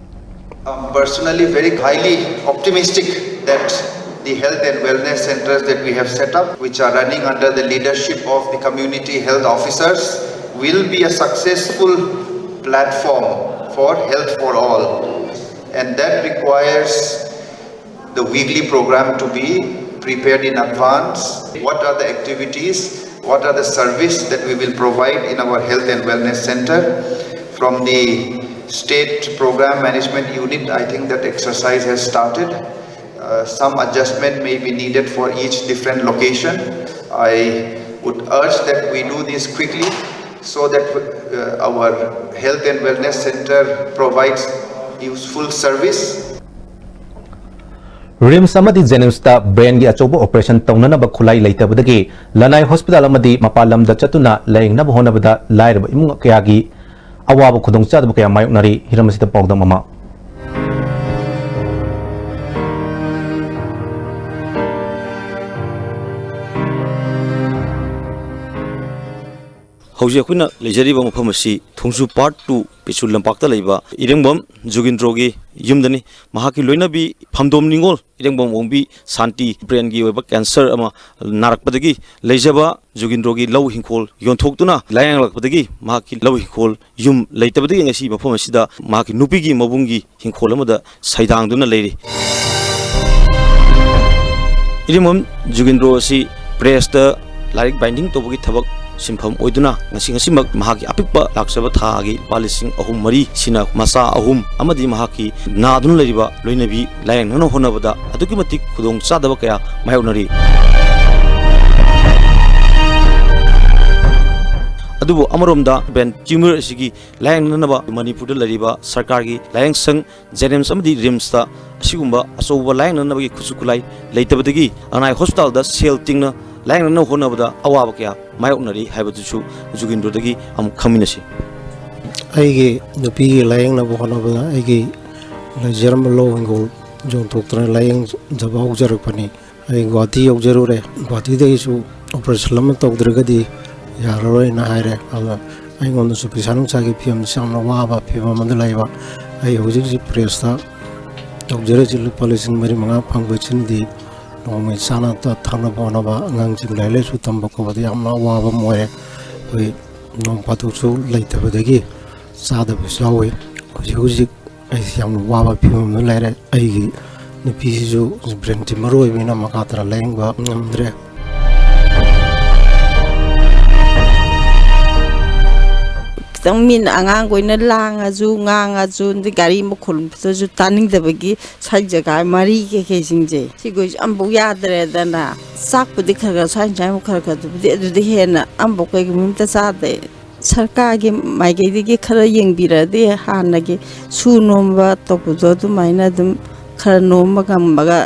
I'm personally very highly optimistic that the health and wellness centers that we have set up, which are running under the leadership of the community health officers, will be a successful platform for health for all. And that requires the weekly program to be prepared in advance. What are the activities? What are the service that we will provide in our health and wellness center? From the state program management unit, I think that exercise has started. Uh, some adjustment may be needed for each different location. I would urge that we do this quickly so that uh, our health and wellness center provides useful service. RIMS ꯑꯃꯗꯤ ꯖꯦꯅꯤꯝꯁꯇ ꯕ꯭ꯔꯦꯟꯒꯤ ꯑꯆꯧꯕ operation ꯇꯧꯅꯅꯕ ꯈꯨꯠꯂꯥꯏ ꯂꯩꯇꯕꯗꯒꯤ ꯂꯅꯥꯏ hospital ꯑꯃꯗꯤ ꯃꯄꯥꯟ ꯂꯝꯗ ꯆꯠꯇꯨꯅ ꯂꯥꯌꯦꯡꯅꯕ ꯍꯣꯠꯅꯕꯗ ꯂꯥꯏꯔꯕ ꯏꯃꯨꯡ ꯀꯌꯥꯒꯤ ꯑꯋꯥꯕ ꯈꯨꯗꯣꯡꯆꯥꯗꯕ ꯀꯌꯥ ꯃꯥꯌꯣꯛꯅꯔꯤ꯫ ꯍꯤꯔꯝ ꯑꯁꯤꯗ ꯄꯥꯎꯗꯝ ꯑꯃ꯫ ꯍꯧꯖꯤꯛ ꯑꯩꯈꯣꯏꯅ ꯂꯩꯖꯔꯤꯕ ꯃꯐꯝ ꯑꯁꯤ ꯊꯣꯡꯖꯨ ꯄꯥꯔꯠ ꯇꯨ ꯄꯤꯆꯨ ꯂꯝꯄꯥꯛꯇ ꯂꯩꯕ ꯏꯔꯦꯡꯕꯝ ꯖꯨꯒꯤꯟꯗ꯭ꯔꯣꯒꯤ ꯌꯨꯝꯗꯅꯤ꯫ ꯃꯍꯥꯛꯀꯤ ꯂꯣꯏꯅꯕꯤ ꯐꯝꯗꯣꯝ ꯅꯤꯉꯣꯜ ꯏꯔꯦꯡꯕꯝ ꯑꯣꯡꯕꯤ ꯁꯥꯟꯇꯤ ꯕ꯭ꯔꯦꯟꯒꯤ ꯑꯣꯏꯕ ꯀꯦꯟꯁꯔ ꯑꯃ ꯅꯥꯔꯛꯄꯗꯒꯤ ꯂꯩꯖꯕ ꯖꯨꯒꯤꯟꯗ꯭ꯔꯣꯒꯤ ꯂꯧ ꯍꯤꯡꯈꯣꯜ ꯌꯣꯟꯊꯣꯛꯇꯨꯅ ꯂꯥꯏꯌꯦꯡꯂꯛꯄꯗꯒꯤ ꯃꯍꯥꯛꯀꯤ ꯂꯧ ꯍꯤꯡꯈꯣꯜ ꯌꯨꯝ ꯂꯩꯇꯕꯗꯒꯤ ꯉꯁꯤ ꯃꯐꯝ ꯑꯁꯤꯗ ꯃꯍꯥꯛꯀꯤ ꯅꯨꯄꯤꯒꯤ ꯃꯕꯨꯡꯒꯤ ꯍꯤꯡꯈꯣꯜ ꯑꯃꯗ ꯁꯩꯗꯥꯡꯗꯨꯅ ꯂꯩꯔꯤ꯫ ꯏꯔꯦꯡꯕꯝ ꯖꯨꯒꯤꯟꯗ꯭ꯔꯣ ꯑꯁꯤ ꯄ꯭ꯔꯦꯁꯇ ꯂꯥꯏꯔꯤꯛ ꯕꯥꯏꯟꯗꯤꯡ ꯇꯧꯕꯒꯤ ꯊꯕꯛ ꯁꯤꯟꯐꯝ ꯑꯣꯏꯗꯨꯅ ꯉꯁꯤ ꯉꯁꯤꯃꯛ ꯃꯍꯥꯛꯀꯤ ꯑꯄꯤꯛꯄ ꯂꯥꯛꯆꯕ ꯊꯥꯒꯤ ꯂꯨꯄꯥ ꯂꯤꯁꯤꯡ ꯑꯍꯨꯝ ꯃꯔꯤ ꯁꯤꯅ ꯃꯆꯥ ꯑꯍꯨꯝ ꯑꯃꯗꯤ ꯃꯍꯥꯛꯀꯤ ꯅꯥꯗꯨꯅ ꯂꯩꯔꯤꯕ ꯂꯣꯏꯅꯕꯤ ꯂꯥꯌꯦꯡꯅꯅꯕ ꯍꯣꯠꯅꯕꯗ ꯑꯗꯨꯛꯀꯤ ꯃꯇꯤꯛ ꯈꯨꯗꯣꯡ ꯆꯥꯗꯕ ꯀꯌꯥ ꯃꯥꯌꯣꯛꯅꯔꯤ꯫ ꯑꯗꯨꯕꯨ ꯑꯃꯔꯣꯝꯗ ꯕ꯭ꯔꯦꯟ ꯇ꯭ꯌꯨꯃꯔ ꯑꯁꯤꯒꯤ ꯂꯥꯌꯦꯡꯅꯅꯕ ꯃꯅꯤꯄꯨꯔꯗ ꯂꯩꯔꯤꯕ ꯁꯔꯀꯥꯔꯒꯤ ꯂꯥꯌꯦꯡꯁꯪ ꯖꯦꯅꯤꯝꯁ ꯑꯃꯗꯤ ꯔꯤꯝꯁꯇ ꯑꯁꯤꯒꯨꯝꯕ ꯑꯆꯧꯕ ꯂꯥꯌꯦꯡꯅꯅꯕꯒꯤ ꯈꯨꯠꯁꯨ ꯈꯨꯠꯂꯥꯏ ꯂꯩꯇꯕꯗꯒꯤ ꯂꯅꯥꯏ ꯍꯣꯁꯄꯤꯇꯥꯜꯗ ꯁꯦꯜ ꯇꯤꯡꯅ ꯂꯥꯌꯦꯡꯅꯅꯕ ꯍꯣꯠꯅꯕꯗ ꯑꯋꯥꯕ ꯀꯌꯥ ꯃꯥꯌꯣꯛꯅꯔꯤ ꯍꯥꯏꯕꯗꯨꯁꯨ ꯖꯨꯒꯤꯟꯗ꯭ꯔꯣꯗꯒꯤ ꯑꯃꯨꯛ ꯈꯪꯃꯤꯟꯅꯁꯤ꯫ ꯑꯩꯒꯤ ꯅꯨꯄꯤꯒꯤ ꯂꯥꯌꯦꯡꯅꯕ ꯍꯣꯠꯅꯕꯗ ꯑꯩꯒꯤ ꯂꯩꯖꯔꯝꯕ ꯂꯧ ꯍꯤꯡꯒꯣꯜ ꯌꯣꯟꯊꯣꯛꯇꯨꯅ ꯂꯥꯌꯦꯡꯖꯕ ꯍꯧꯖꯔꯛꯄꯅꯤ꯫ ꯑꯩ ꯒꯨꯍꯥꯇꯤ ꯌꯧꯖꯔꯨꯔꯦ꯫ ꯒꯨꯍꯥꯇꯤꯗꯒꯤꯁꯨ ꯑꯣꯄꯔꯦꯁꯟ ꯑꯃ ꯇꯧꯗ꯭ꯔꯒꯗꯤ ꯌꯥꯔꯔꯣꯏꯅ ꯍꯥꯏꯔꯦ꯫ ꯑꯗꯨꯅ ꯑꯩꯉꯣꯟꯗꯁꯨ ꯄꯩꯁꯥ ꯅꯨꯡꯁꯥꯒꯤ ꯐꯤꯕꯝꯁꯤ ꯌꯥꯝꯅ ꯋꯥꯕ ꯐꯤꯕꯝ ꯑꯃꯗ ꯂꯩꯕ꯫ ꯑꯩ ꯍꯧꯖꯤꯛ ꯍꯧꯖꯤꯛ ꯄ꯭ꯔꯦꯁꯇ ꯇꯧꯖꯔꯤꯁꯤ ꯂꯨꯄꯥ ꯂꯤꯁꯤꯡ ꯃꯔꯤ ꯃꯉꯥ ꯐꯪꯕꯁꯤꯅꯗꯤ ꯅꯣꯡꯃꯩ ꯆꯥꯅ ꯊꯛꯅꯕ ꯍꯣꯠꯅꯕ, ꯑꯉꯥꯡꯁꯤꯡ ꯂꯥꯏꯔꯤꯛ ꯂꯥꯏꯁꯨ ꯇꯝꯕ ꯈꯣꯠꯄꯗ ꯌꯥꯝꯅ ꯑꯋꯥꯕ ꯑꯃ ꯑꯣꯏꯔꯦ꯫ ꯑꯩꯈꯣꯏ ꯅꯣꯡ ꯐꯥꯗꯣꯛꯁꯨ ꯂꯩꯇꯕꯗꯒꯤ ꯆꯥꯗꯕꯁꯨ ꯌꯥꯎꯏ꯫ ꯍꯧꯖꯤꯛ ꯍꯧꯖꯤꯛ ꯑꯩꯁꯦ ꯌꯥꯝꯅ ꯋꯥꯕ ꯐꯤꯕꯝꯗ ꯂꯩꯔꯦ꯫ ꯑꯩꯒꯤ ꯅꯨꯄꯤꯁꯤꯁꯨ ꯕ꯭ꯔꯦꯟ ꯇ꯭ꯌꯨꯃꯔ ꯑꯣꯏꯕꯅꯤꯅ ꯃꯈꯥ ꯇꯥꯅ ꯂꯥꯌꯦꯡꯕ ꯉꯝꯗ꯭ꯔꯦ꯫ ꯈꯤꯇꯪ ꯃꯤꯅ ꯑꯉꯥꯡꯈꯣꯏꯅ ꯂꯥꯡꯉꯁꯨ ꯉꯥꯡꯉꯁꯨ ꯑꯗꯩ ꯒꯥꯔꯤ ꯃꯈꯣꯜ ꯐꯖꯁꯨ ꯇꯥꯅꯤꯡꯗꯕꯒꯤ ꯁ꯭ꯋꯥꯏ ꯖꯒꯥ ꯃꯔꯤ ꯀꯩꯀꯩꯁꯤꯡꯁꯦ ꯁꯤꯈꯣꯏꯁꯨ ꯑꯃꯐꯥꯎ ꯌꯥꯗ꯭ꯔꯦꯗꯅ꯫ ꯆꯥꯛꯄꯨꯗꯤ ꯈꯔ ꯈꯔ ꯁ꯭ꯋꯥꯏ ꯁ꯭ꯋꯥꯏꯃꯨꯛ ꯈꯔ ꯈꯔꯗꯨꯕꯨꯗꯤ ꯑꯗꯨꯗꯤ ꯍꯦꯟꯅ ꯑꯃꯐꯥꯎ ꯀꯩꯒꯨꯝꯕ ꯑꯝꯇ ꯆꯥꯗꯦ꯫ ꯁꯔꯀꯥꯔꯒꯤ ꯃꯥꯏꯀꯩꯗꯒꯤ ꯈꯔ ꯌꯦꯡꯕꯤꯔꯗꯤ ꯍꯥꯟꯅꯒꯤ ꯁꯨ ꯅꯣꯝꯕ ꯇꯧꯕꯗꯣ ꯑꯗꯨꯃꯥꯏꯅ ꯑꯗꯨꯝ ꯈꯔ ꯅꯣꯝꯕ ꯉꯝꯃꯒ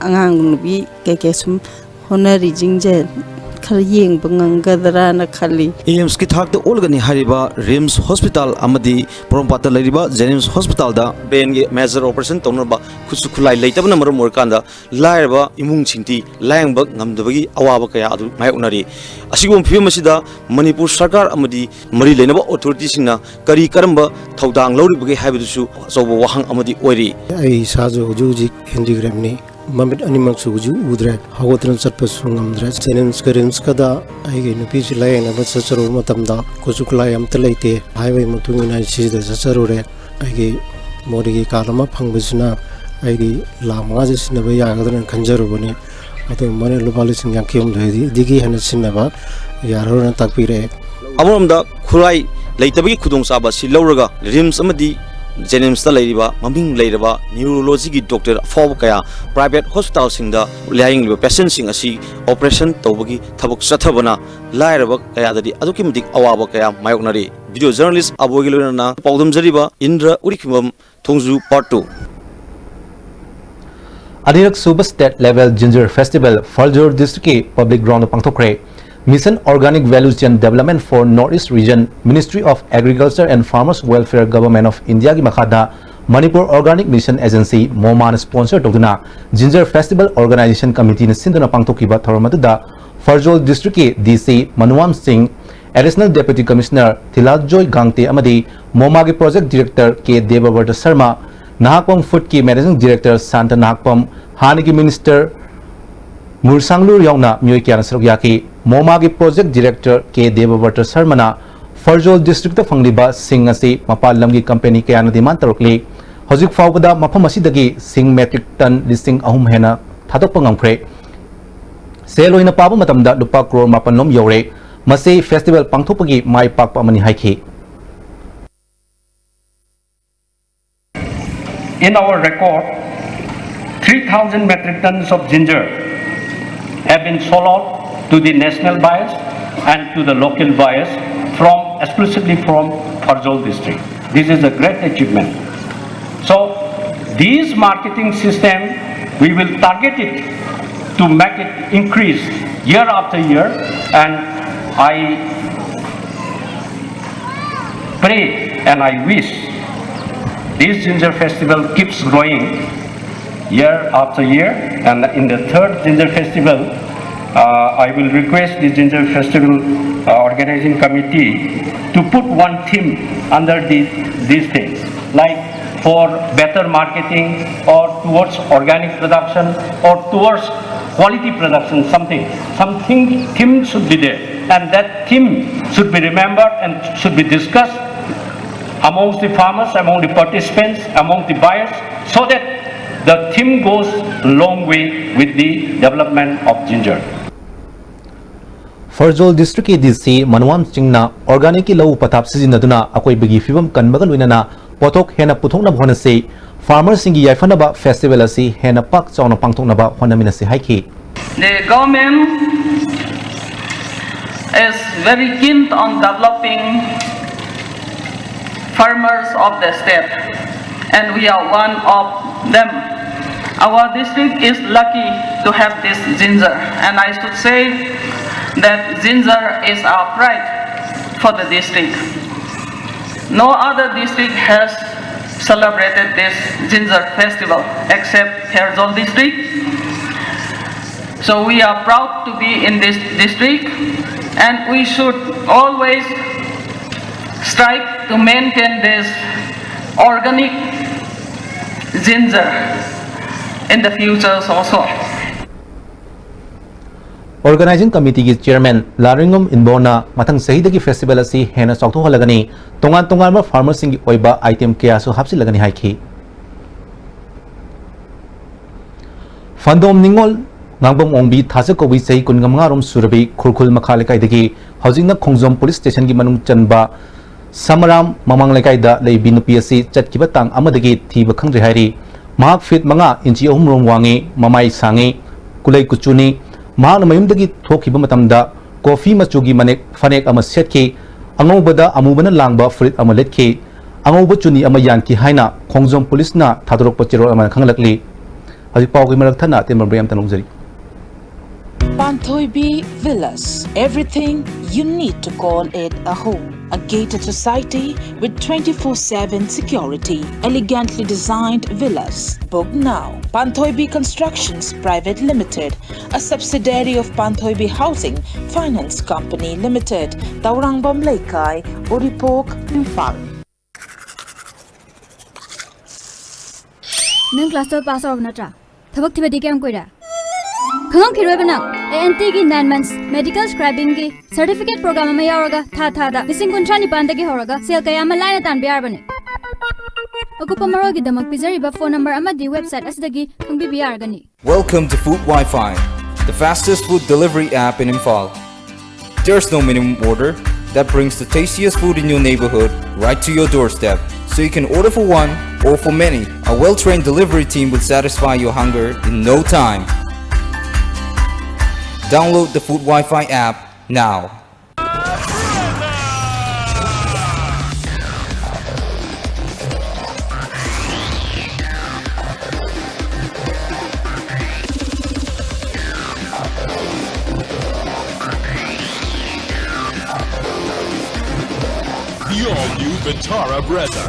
ꯑꯉꯥꯡ ꯅꯨꯄꯤ ꯀꯩꯀꯩ ꯁꯨꯝ ꯍꯣꯠꯅꯔꯤꯁꯤꯡꯁꯦ ꯈꯔ ꯌꯦꯡꯕ ꯉꯝꯒꯗ꯭ꯔꯥꯅ ꯈꯜꯂꯤ꯫ ꯑꯦꯝꯁꯀꯤ ꯊꯥꯛꯇ ꯑꯣꯜꯂꯒꯅꯤ ꯍꯥꯏꯔꯤꯕ ꯔꯤꯝꯁ ꯍꯣꯁꯄꯤꯇꯥꯜ ꯑꯃꯗꯤ ꯄꯣꯔꯣꯝꯄꯥꯠꯇ ꯂꯩꯔꯤꯕ ꯖꯦꯅꯤꯝꯁ ꯍꯣꯁꯄꯤꯇꯥꯜꯗ ꯕ꯭ꯔꯦꯟꯒꯤ ꯃꯦꯖꯔ ꯑꯣꯄꯔꯦꯁꯟ ꯇꯧꯅꯕ ꯈꯨꯠꯁꯨ ꯈꯨꯠꯂꯥꯏ ꯂꯩꯇꯕꯅ ꯃꯔꯝ ꯑꯣꯏꯔꯀꯥꯟꯗ ꯂꯥꯏꯔꯕ ꯏꯃꯨꯡꯁꯤꯡꯗꯤ ꯂꯥꯌꯦꯡꯕ ꯉꯝꯗꯕꯒꯤ ꯑꯋꯥꯕ ꯀꯌꯥ ꯑꯗꯨ ꯃꯥꯌꯣꯛꯅꯔꯤ꯫ ꯑꯁꯤꯒꯨꯝꯕ ꯐꯤꯕꯝ ꯑꯁꯤꯗ ꯃꯅꯤꯄꯨꯔ ꯁꯔꯀꯥꯔ ꯑꯃꯗꯤ ꯃꯔꯤ ꯂꯩꯅꯕ ꯑꯣꯊꯣꯔꯤꯇꯤꯁꯤꯡꯅ ꯀꯔꯤ ꯀꯔꯝꯕ ꯊꯧꯗꯥꯡ ꯂꯧꯔꯤꯕꯒꯦ ꯍꯥꯏꯕꯗꯨꯁꯨ ꯑꯆꯧꯕ ꯋꯥꯍꯪ ꯑꯃꯗꯤ ꯑꯣꯏꯔꯤ꯫ ꯑꯩ ꯏꯁꯥꯁꯨ ꯍꯧꯖꯤꯛ ꯍꯧꯖꯤꯛ ꯍꯦꯟꯗꯤꯀ꯭ꯔꯦꯞꯅꯤ꯫ ꯃꯃꯤꯠ ꯑꯅꯤꯃꯛꯁꯨ ꯍꯧꯖꯤꯛ ꯎꯗ꯭ꯔꯦ꯫ ꯍꯧꯒꯠꯇꯨꯅ ꯆꯠꯄꯁꯨ ꯉꯝꯗ꯭ꯔꯦ꯫ ꯖꯦꯅꯤꯝꯁꯀ ꯔꯤꯝꯁꯀꯗ ꯑꯩꯒꯤ ꯅꯨꯄꯤꯁꯤ ꯂꯥꯌꯦꯡꯅꯕ ꯆꯠꯆꯔꯨꯕ ꯃꯇꯝꯗ ꯈꯨꯠꯁꯨ ꯈꯨꯠꯂꯥꯏ ꯑꯝꯇ ꯂꯩꯇꯦ꯫ ꯍꯥꯏꯕꯒꯤ ꯃꯇꯨꯡ ꯏꯟꯅ ꯑꯩ ꯁꯤꯗ ꯆꯠꯆꯔꯨꯔꯦ꯫ ꯑꯩꯒꯤ ꯃꯣꯗꯤꯒꯤ ꯀꯥꯔꯗ ꯑꯃ ꯐꯪꯕꯁꯤꯅ ꯑꯩꯒꯤ ꯂꯥꯈ ꯃꯉꯥꯁꯦ ꯁꯤꯖꯤꯟꯅꯕ ꯌꯥꯒꯗ꯭ꯔꯅ ꯈꯟꯖꯔꯨꯕꯅꯤ꯫ ꯑꯗꯨ ꯃꯣꯏꯅ ꯂꯨꯄꯥ ꯂꯤꯁꯤꯡ ꯌꯥꯡꯈꯩ ꯍꯨꯝꯗꯣꯏꯗꯒꯤ ꯍꯦꯟꯅ ꯁꯤꯖꯤꯟꯅꯕ ꯌꯥꯔꯔꯣꯏꯅ ꯇꯥꯛꯄꯤꯔꯛꯑꯦ꯫ ꯑꯃꯔꯣꯝꯗ ꯈꯨꯠꯂꯥꯏ ꯂꯩꯇꯕꯒꯤ ꯈꯨꯗꯣꯡꯆꯥꯕ ꯑꯁꯤ ꯂꯧꯔꯒ ꯔꯤꯝꯁ ꯑꯃꯗꯤ ꯖꯦꯅꯤꯝꯁꯇ ꯂꯩꯔꯤꯕ ꯃꯃꯤꯡ ꯂꯩꯔꯕ ꯅ꯭ꯌꯨꯔꯣꯂꯣꯖꯤꯒꯤ ꯗꯣꯛꯇꯔ ꯑꯐꯥꯎꯕ ꯀꯌꯥ ꯄ꯭ꯔꯥꯏꯚꯦꯠ ꯍꯣꯁꯄꯤꯇꯥꯜꯁꯤꯡꯗ ꯂꯥꯌꯦꯡꯂꯤꯕ ꯄꯦꯁꯦꯟꯁꯤꯡ ꯑꯁꯤ ꯑꯣꯄꯔꯦꯁꯟ ꯇꯧꯕꯒꯤ ꯊꯕꯛ ꯆꯠꯊꯕꯅ ꯂꯥꯏꯔꯕ ꯀꯌꯥꯗꯗꯤ ꯑꯗꯨꯛꯀꯤ ꯃꯇꯤꯛ ꯑꯋꯥꯕ ꯀꯌꯥ ꯃꯥꯌꯣꯛꯅꯔꯤ꯫ ꯚꯤꯗꯤꯑꯣ ꯖꯔꯅꯦꯂꯤꯁ ꯑꯕꯣꯏꯒꯤ ꯂꯣꯏꯅꯅ ꯄꯥꯎꯗꯝꯖꯔꯤꯕ ꯏꯟꯗ꯭ꯔ ꯎꯔꯤꯈꯤꯕꯝ, ꯊꯣꯡꯖꯨ ꯄꯥꯔꯠ ꯇꯨ꯫ ꯑꯅꯤꯔꯛ ꯁꯨꯕ state level ginger festival ꯐꯔꯖꯣꯜ district ꯀꯤ public ground the ꯄꯥꯡꯊꯣꯛꯈ꯭ꯔꯦ꯫ Mission Organic Value Chain Development for North East Region, Ministry of Agriculture and Farmers Welfare, Government of India ꯒꯤ ꯃꯈꯥꯗ Manipur Organic Mission Agency, MOMA ꯅ sponsor ꯇꯧꯗꯨꯅ ginger festival organization committee ꯅ ꯁꯤꯟꯗꯨꯅ ꯄꯥꯡꯊꯣꯛꯈꯤꯕ ꯊꯧꯔꯝ ꯑꯗꯨꯗ ꯐꯔꯖꯣꯜ district ꯀꯤ D C ꯃꯅꯨꯋꯥꯝ ꯁꯤꯡ, Additional Deputy Commissioner ꯊꯤꯂꯥꯖꯣꯏ ꯒꯥꯡꯇꯦ ꯑꯃꯗꯤ MOMA ꯒꯤ project director ꯀꯦ ꯗꯦꯕꯕ꯭ꯔꯇ ꯁꯔꯃ, ꯅꯍꯥꯛꯄꯝ food ꯀꯤ managing director ꯁꯥꯟꯇ ꯅꯍꯥꯛꯄꯝ, ꯍꯥꯟꯅꯒꯤ minister ꯃꯨꯔꯁꯥꯡꯂꯨꯔ ꯌꯥꯎꯅ ꯃꯤꯑꯣꯏ ꯀꯌꯥꯅ ꯁꯔꯨꯛ ꯌꯥꯈꯤ꯫ MOMA ꯒꯤ project director ꯀꯦ ꯗꯦꯕꯕ꯭ꯔꯇ ꯁꯔꯃꯅ ꯐꯔꯖꯣꯜ ꯗꯤꯁꯇ꯭ꯔꯤꯛꯇ ꯐꯪꯂꯤꯕ ꯁꯤꯡ ꯑꯁꯤ ꯃꯄꯥꯟ ꯂꯝꯒꯤ ꯀꯝꯄꯦꯅꯤ ꯀꯌꯥꯅ ꯗꯤꯃꯥꯟ ꯇꯧꯔꯛꯂꯤ꯫ ꯍꯧꯖꯤꯛ ꯐꯥꯎꯕꯗ ꯃꯐꯝ ꯑꯁꯤꯗꯒꯤ ꯁꯤꯡ ꯃꯦꯇ꯭ꯔꯤꯛ ꯇꯟ ꯂꯤꯁꯤꯡ ꯑꯍꯨꯝ ꯍꯦꯟꯅ ꯊꯥꯗꯣꯛꯄ ꯉꯝꯈ꯭ꯔꯦ꯫ ꯁꯦꯜ ꯑꯣꯏꯅ ꯄꯥꯕ ꯃꯇꯝꯗ ꯂꯨꯄꯥ ꯀ꯭ꯔꯣꯔ ꯃꯥꯄꯟ ꯂꯣꯝ ꯌꯧꯔꯦ꯫ ꯃꯁꯤ ꯐꯦꯁꯇꯤꯚꯦꯜ ꯄꯥꯡꯊꯣꯛꯄꯒꯤ ꯃꯥꯏ ꯄꯥꯛꯄ ꯑꯃꯅꯤ ꯍꯥꯏꯈꯤ꯫ In our record, three thousand metric tons of ginger have been sold out to the national buyers and to the local buyers from, exclusively from Pherzawl district. This is a great achievement. So, this marketing system, we will target it to make it increase year after year, and I pray and I wish this ginger festival keeps growing year after year, and in the third ginger festival, uh, I will request the ginger festival, uh, organizing committee to put one theme under the, these things, like for better marketing or towards organic production or towards quality production, something, something theme should be there, and that theme should be remembered and should be discussed amongst the farmers, among the participants, among the buyers, so that the theme goes a long way with the development of ginger. ꯐꯔꯖꯣꯜ ꯗꯤꯁꯇ꯭ꯔꯤꯛꯀꯤ ꯗꯤ ꯁꯤ ꯃꯅꯋꯥꯝ ꯁꯤꯡꯅ ꯑꯣꯔꯒꯥꯅꯤꯛꯀꯤ ꯂꯧ ꯄꯊꯥꯞ ꯁꯤꯖꯤꯟꯅꯗꯨꯅ ꯑꯀꯣꯏꯕꯒꯤ ꯐꯤꯕꯝ ꯀꯟꯕꯒ ꯂꯣꯏꯅꯅ ꯄꯣꯠꯊꯣꯛ ꯍꯦꯟꯅ ꯄꯨꯊꯣꯛꯅꯕ ꯍꯣꯠꯅꯁꯤ, ꯐꯥꯔꯃꯔꯁꯤꯡꯒꯤ ꯌꯥꯏꯐꯅꯕ ꯐꯦꯁꯇꯤꯚꯦꯜ ꯑꯁꯤ ꯍꯦꯟꯅ ꯄꯥꯛ ꯆꯥꯎꯅ ꯄꯥꯡꯊꯣꯛꯅꯕ ꯍꯣꯠꯅꯃꯤꯟꯅꯁꯤ ꯍꯥꯏꯈꯤ꯫ The government is very keen on developing farmers of the state, and we are one of them. Our district is lucky to have this ginger, and I should say that ginger is our pride for the district. No other district has celebrated this ginger festival except Pherzawl district. So we are proud to be in this district, and we should always strive to maintain this organic ginger in the futures also. Organizing Committeeꯒꯤ Chairman ꯂꯥꯔꯤꯉꯝ ꯏꯟꯕꯣꯅ ꯃꯊꯪ ꯆꯍꯤꯗꯒꯤ festival ꯑꯁꯤ ꯍꯦꯟꯅ ꯆꯥꯎꯊꯣꯛꯍꯜꯂꯒꯅꯤ, ꯇꯣꯉꯥꯟ ꯇꯣꯉꯥꯟꯕ farmerꯁꯤꯡꯒꯤ ꯑꯣꯏꯕ item ꯀꯌꯥꯁꯨ ꯍꯥꯞꯆꯤꯜꯂꯒꯅꯤ ꯍꯥꯏꯈꯤ꯫ ꯐꯟꯗꯣꯝ ꯅꯤꯉꯣꯜ ꯉꯥꯡꯕꯝ ꯑꯣꯡꯕꯤ ꯊꯥꯖ ꯀꯧꯕꯤ ꯆꯍꯤ ꯀꯨꯟꯃꯉꯥ ꯔꯣꯝ ꯁꯨꯔꯕꯤ ꯈꯨꯔꯈꯨꯜ ꯃꯈꯥ ꯂꯩꯀꯥꯏꯗꯒꯤ ꯍꯧꯖꯤꯛꯅ ꯈꯣꯡꯖꯣꯝ police stationꯒꯤ ꯃꯅꯨꯡ ꯆꯟꯕ ꯁꯃꯔꯥꯝ ꯃꯃꯥꯡ ꯂꯩꯀꯥꯏꯗ ꯂꯩꯕꯤ ꯅꯨꯄꯤ ꯑꯁꯤ ꯆꯠꯈꯤꯕ ꯇꯥꯡ ꯑꯃꯗꯒꯤ ꯊꯤꯕ ꯈꯪꯗ꯭ꯔꯦ ꯍꯥꯏꯔꯤ꯫ ꯃꯍꯥꯛ feet ꯃꯉꯥ inch ꯑꯍꯨꯝ ꯔꯣꯝ ꯋꯥꯡꯉꯤ, ꯃꯃꯥꯏ ꯁꯥꯡꯉꯤ, ꯀꯨꯂꯩ ꯀꯨꯆꯨꯅꯤ꯫ ꯃꯍꯥꯛꯅ ꯃꯌꯨꯝꯗꯒꯤ ꯊꯣꯛꯈꯤꯕ ꯃꯇꯝꯗ coffee ꯃꯆꯨꯒꯤ ꯃꯅꯦꯛ, ꯐꯅꯦꯛ ꯑꯃ ꯁꯦꯠꯈꯤ, ꯑꯉꯧꯕꯗ ꯑꯃꯨꯕꯅ ꯂꯥꯡꯕ ꯐꯨꯔꯤꯠ ꯑꯃ ꯂꯤꯠꯈꯤ, ꯑꯉꯧꯕ ꯆꯨꯅꯤ ꯑꯃ ꯌꯥꯟꯈꯤ ꯍꯥꯏꯅ ꯈꯣꯡꯖꯣꯝ policeꯅ ꯊꯥꯗꯣꯔꯛꯄ ꯆꯦꯔꯣꯜ ꯑꯃꯅ ꯈꯪꯍꯜꯂꯛꯂꯤ꯫ ꯍꯧꯖꯤꯛ ꯄꯥꯎꯒꯤ ꯃꯔꯛ ꯊꯠꯅ ꯑꯇꯦꯟꯕ break ꯑꯃꯇ ꯂꯧꯖꯔꯤ꯫ Panthoibi Villas, everything you need to call it a home. A gated society with twenty-four seven security, elegantly designed villas. Book now. Panthoibi Constructions Private Limited, a subsidiary of Panthoibi Housing Finance Company Limited, Taurangvam Leikai, Uripok, Imphal. ꯅꯪ class twelve pass ꯇꯧꯔꯕ ꯅꯠꯇ꯭ꯔꯥ? ꯊꯕꯛ ꯊꯤꯕꯗꯤ ꯀꯌꯥꯝ ꯀꯨꯏꯔꯦ? ꯈꯪꯉꯝꯈꯤꯔꯣꯏꯕ ꯅꯪ꯫ A N ꯇꯤꯒꯤ nine months medical scribingꯒꯤ certificate program ꯑꯃ ꯌꯥꯎꯔꯒ ꯊꯥ ꯊꯥꯗ ꯂꯤꯁꯤꯡ ꯀꯨꯟꯊ꯭ꯔꯥ ꯅꯤꯄꯥꯟꯗꯒꯤ ꯍꯧꯔꯒ ꯁꯦꯜ ꯀꯌꯥ ꯑꯃ ꯂꯥꯏꯅ ꯇꯥꯟꯕ ꯌꯥꯔꯕꯅꯤ꯫ ꯑꯀꯨꯞꯄ ꯃꯔꯣꯜꯒꯤꯗꯃꯛ ꯄꯤꯖꯔꯤꯕ phone number ꯑꯃꯗꯤ website ꯑꯁꯤꯗꯒꯤ ꯈꯪꯕꯤꯕ ꯌꯥꯔꯒꯅꯤ꯫ Welcome to Food Wi-Fi, the fastest food delivery app in Imphal. There's no minimum order that brings the tastiest food in your neighborhood right to your doorstep, so you can order for one or for many. A well-trained delivery team will satisfy your hunger in no time. Download the Food Wi-Fi app now. The all-new Vitara Brezza.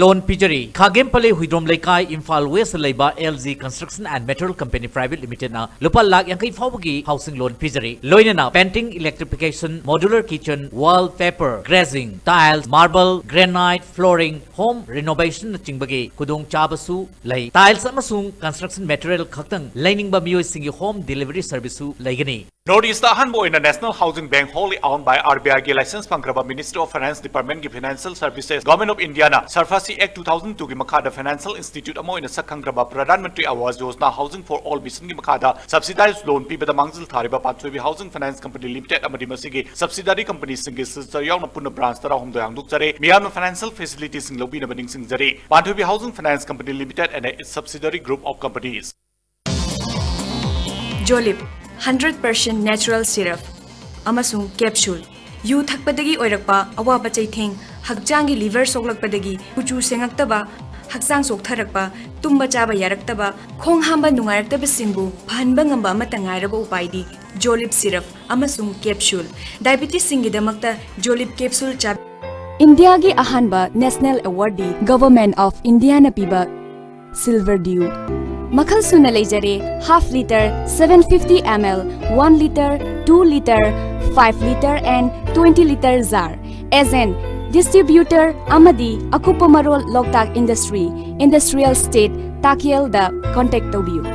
Loan ꯄꯤꯖꯔꯤ꯫ ꯈꯥꯒꯦꯝ ꯄꯂꯦ Huidrom ꯂꯩꯀꯥꯏ, Imphal west ꯂꯩꯕ L G Construction and Material Company Private Limited ꯅ ꯂꯨꯄꯥ ꯂꯥꯈ ꯌꯥꯡꯈꯩ ꯐꯥꯎꯕꯒꯤ housing loan ꯄꯤꯖꯔꯤ꯫ ꯂꯣꯏꯅꯅ painting, electrification, modular kitchen, wall, paper, glazing, tiles, marble, granite, flooring, home renovation ꯅꯆꯤꯡꯕꯒꯤ ꯈꯨꯗꯣꯡꯆꯥꯕꯁꯨ ꯂꯩ꯫ Tiles ꯑꯃꯁꯨꯡ construction material ꯈꯛꯇꯪ ꯂꯩꯅꯤꯡꯕ ꯃꯤꯑꯣꯏꯁꯤꯡꯒꯤ home delivery service ꯁꯨ ꯂꯩꯒꯅꯤ꯫ North East ꯑꯍꯥꯟꯕ ꯑꯣꯏꯅ National Housing Bank, wholly owned by R B I ꯒꯤ license ꯐꯪꯈ꯭ꯔꯕ Ministry of Finance Department ꯒꯤ Financial Services, Government of India ꯅ SARFAESI Act two thousand two ꯒꯤ ꯃꯈꯥꯗ financial institute ꯑꯃ ꯑꯣꯏꯅ ꯁꯛ ꯈꯪꯈ꯭ꯔꯕ Pradhan Mantri Awas Yojana Housing for All mission ꯒꯤ ꯃꯈꯥꯗ subsidized loan ꯄꯤꯕꯗ ꯃꯥꯡꯖꯤꯜ ꯊꯥꯔꯤꯕ ꯄꯥꯟꯊꯣꯏꯕꯤ Housing Finance Company Limited ꯑꯃꯗꯤ ꯃꯁꯤꯒꯤ subsidiary company ꯁꯤꯡꯒꯤ ꯁꯤꯜꯆꯔ ꯌꯥꯎꯅ ꯄꯨꯟꯅ branch ꯇꯔꯥꯍꯨꯝꯗꯣꯏ ꯍꯥꯡꯗꯣꯛꯆꯔꯦ꯫ ꯃꯤꯌꯥꯝꯅ financial facility ꯁꯤꯡ ꯂꯧꯕꯤꯅꯕ ꯅꯤꯡꯁꯤꯡꯖꯔꯤ꯫ ꯄꯥꯟꯊꯣꯏꯕꯤ Housing Finance Company Limited and its subsidiary group of companies꯫ Jolib, hundred percent natural syrup ꯑꯃꯁꯨꯡ capsule꯫ ꯌꯨ ꯊꯛꯄꯗꯒꯤ ꯑꯣꯏꯔꯛꯄ ꯑꯋꯥꯕ ꯆꯩꯊꯦꯡ, ꯍꯛꯆꯥꯡꯒꯤ liver ꯁꯣꯛꯂꯛꯄꯗꯒꯤ ꯀꯨꯆꯨ ꯁꯦꯡꯉꯛꯇꯕ, ꯍꯛꯆꯥꯡ ꯆꯣꯛꯊꯔꯛꯄ, ꯇꯨꯝꯕ ꯆꯥꯕ ꯌꯥꯔꯛꯇꯕ, ꯈꯣꯡ ꯍꯥꯝꯕ ꯅꯨꯡꯉꯥꯏꯔꯛꯇꯕꯁꯤꯡꯕꯨ ꯐꯍꯟꯕ ꯉꯝꯕ ꯑꯃꯠꯇ ꯉꯥꯏꯔꯕ ꯎꯄꯥꯏꯗꯤ Jolib syrup ꯑꯃꯁꯨꯡ capsule꯫ Diabetes ꯁꯤꯡꯒꯤꯗꯃꯛꯇ Jolib capsule ꯆꯥ ꯏꯟꯗꯤꯌꯥꯒꯤ ꯑꯍꯥꯟꯕ national award D Government of India ꯅ ꯄꯤꯕ Silver Dew꯫ ꯃꯈꯜ ꯁꯨꯅ ꯂꯩꯖꯔꯦ, half litre, seven fifty M L, one litre, two litre, five litre and twenty litre jar꯫ Agent, distributor ꯑꯃꯗꯤ ꯑꯀꯨꯞꯄ ꯃꯔꯣꯜ ꯂꯣꯛꯇꯥꯛ Industry, Industrial Estate, ꯇꯥꯀꯦꯜꯗ contact ꯇꯧꯕꯤꯌꯨ꯫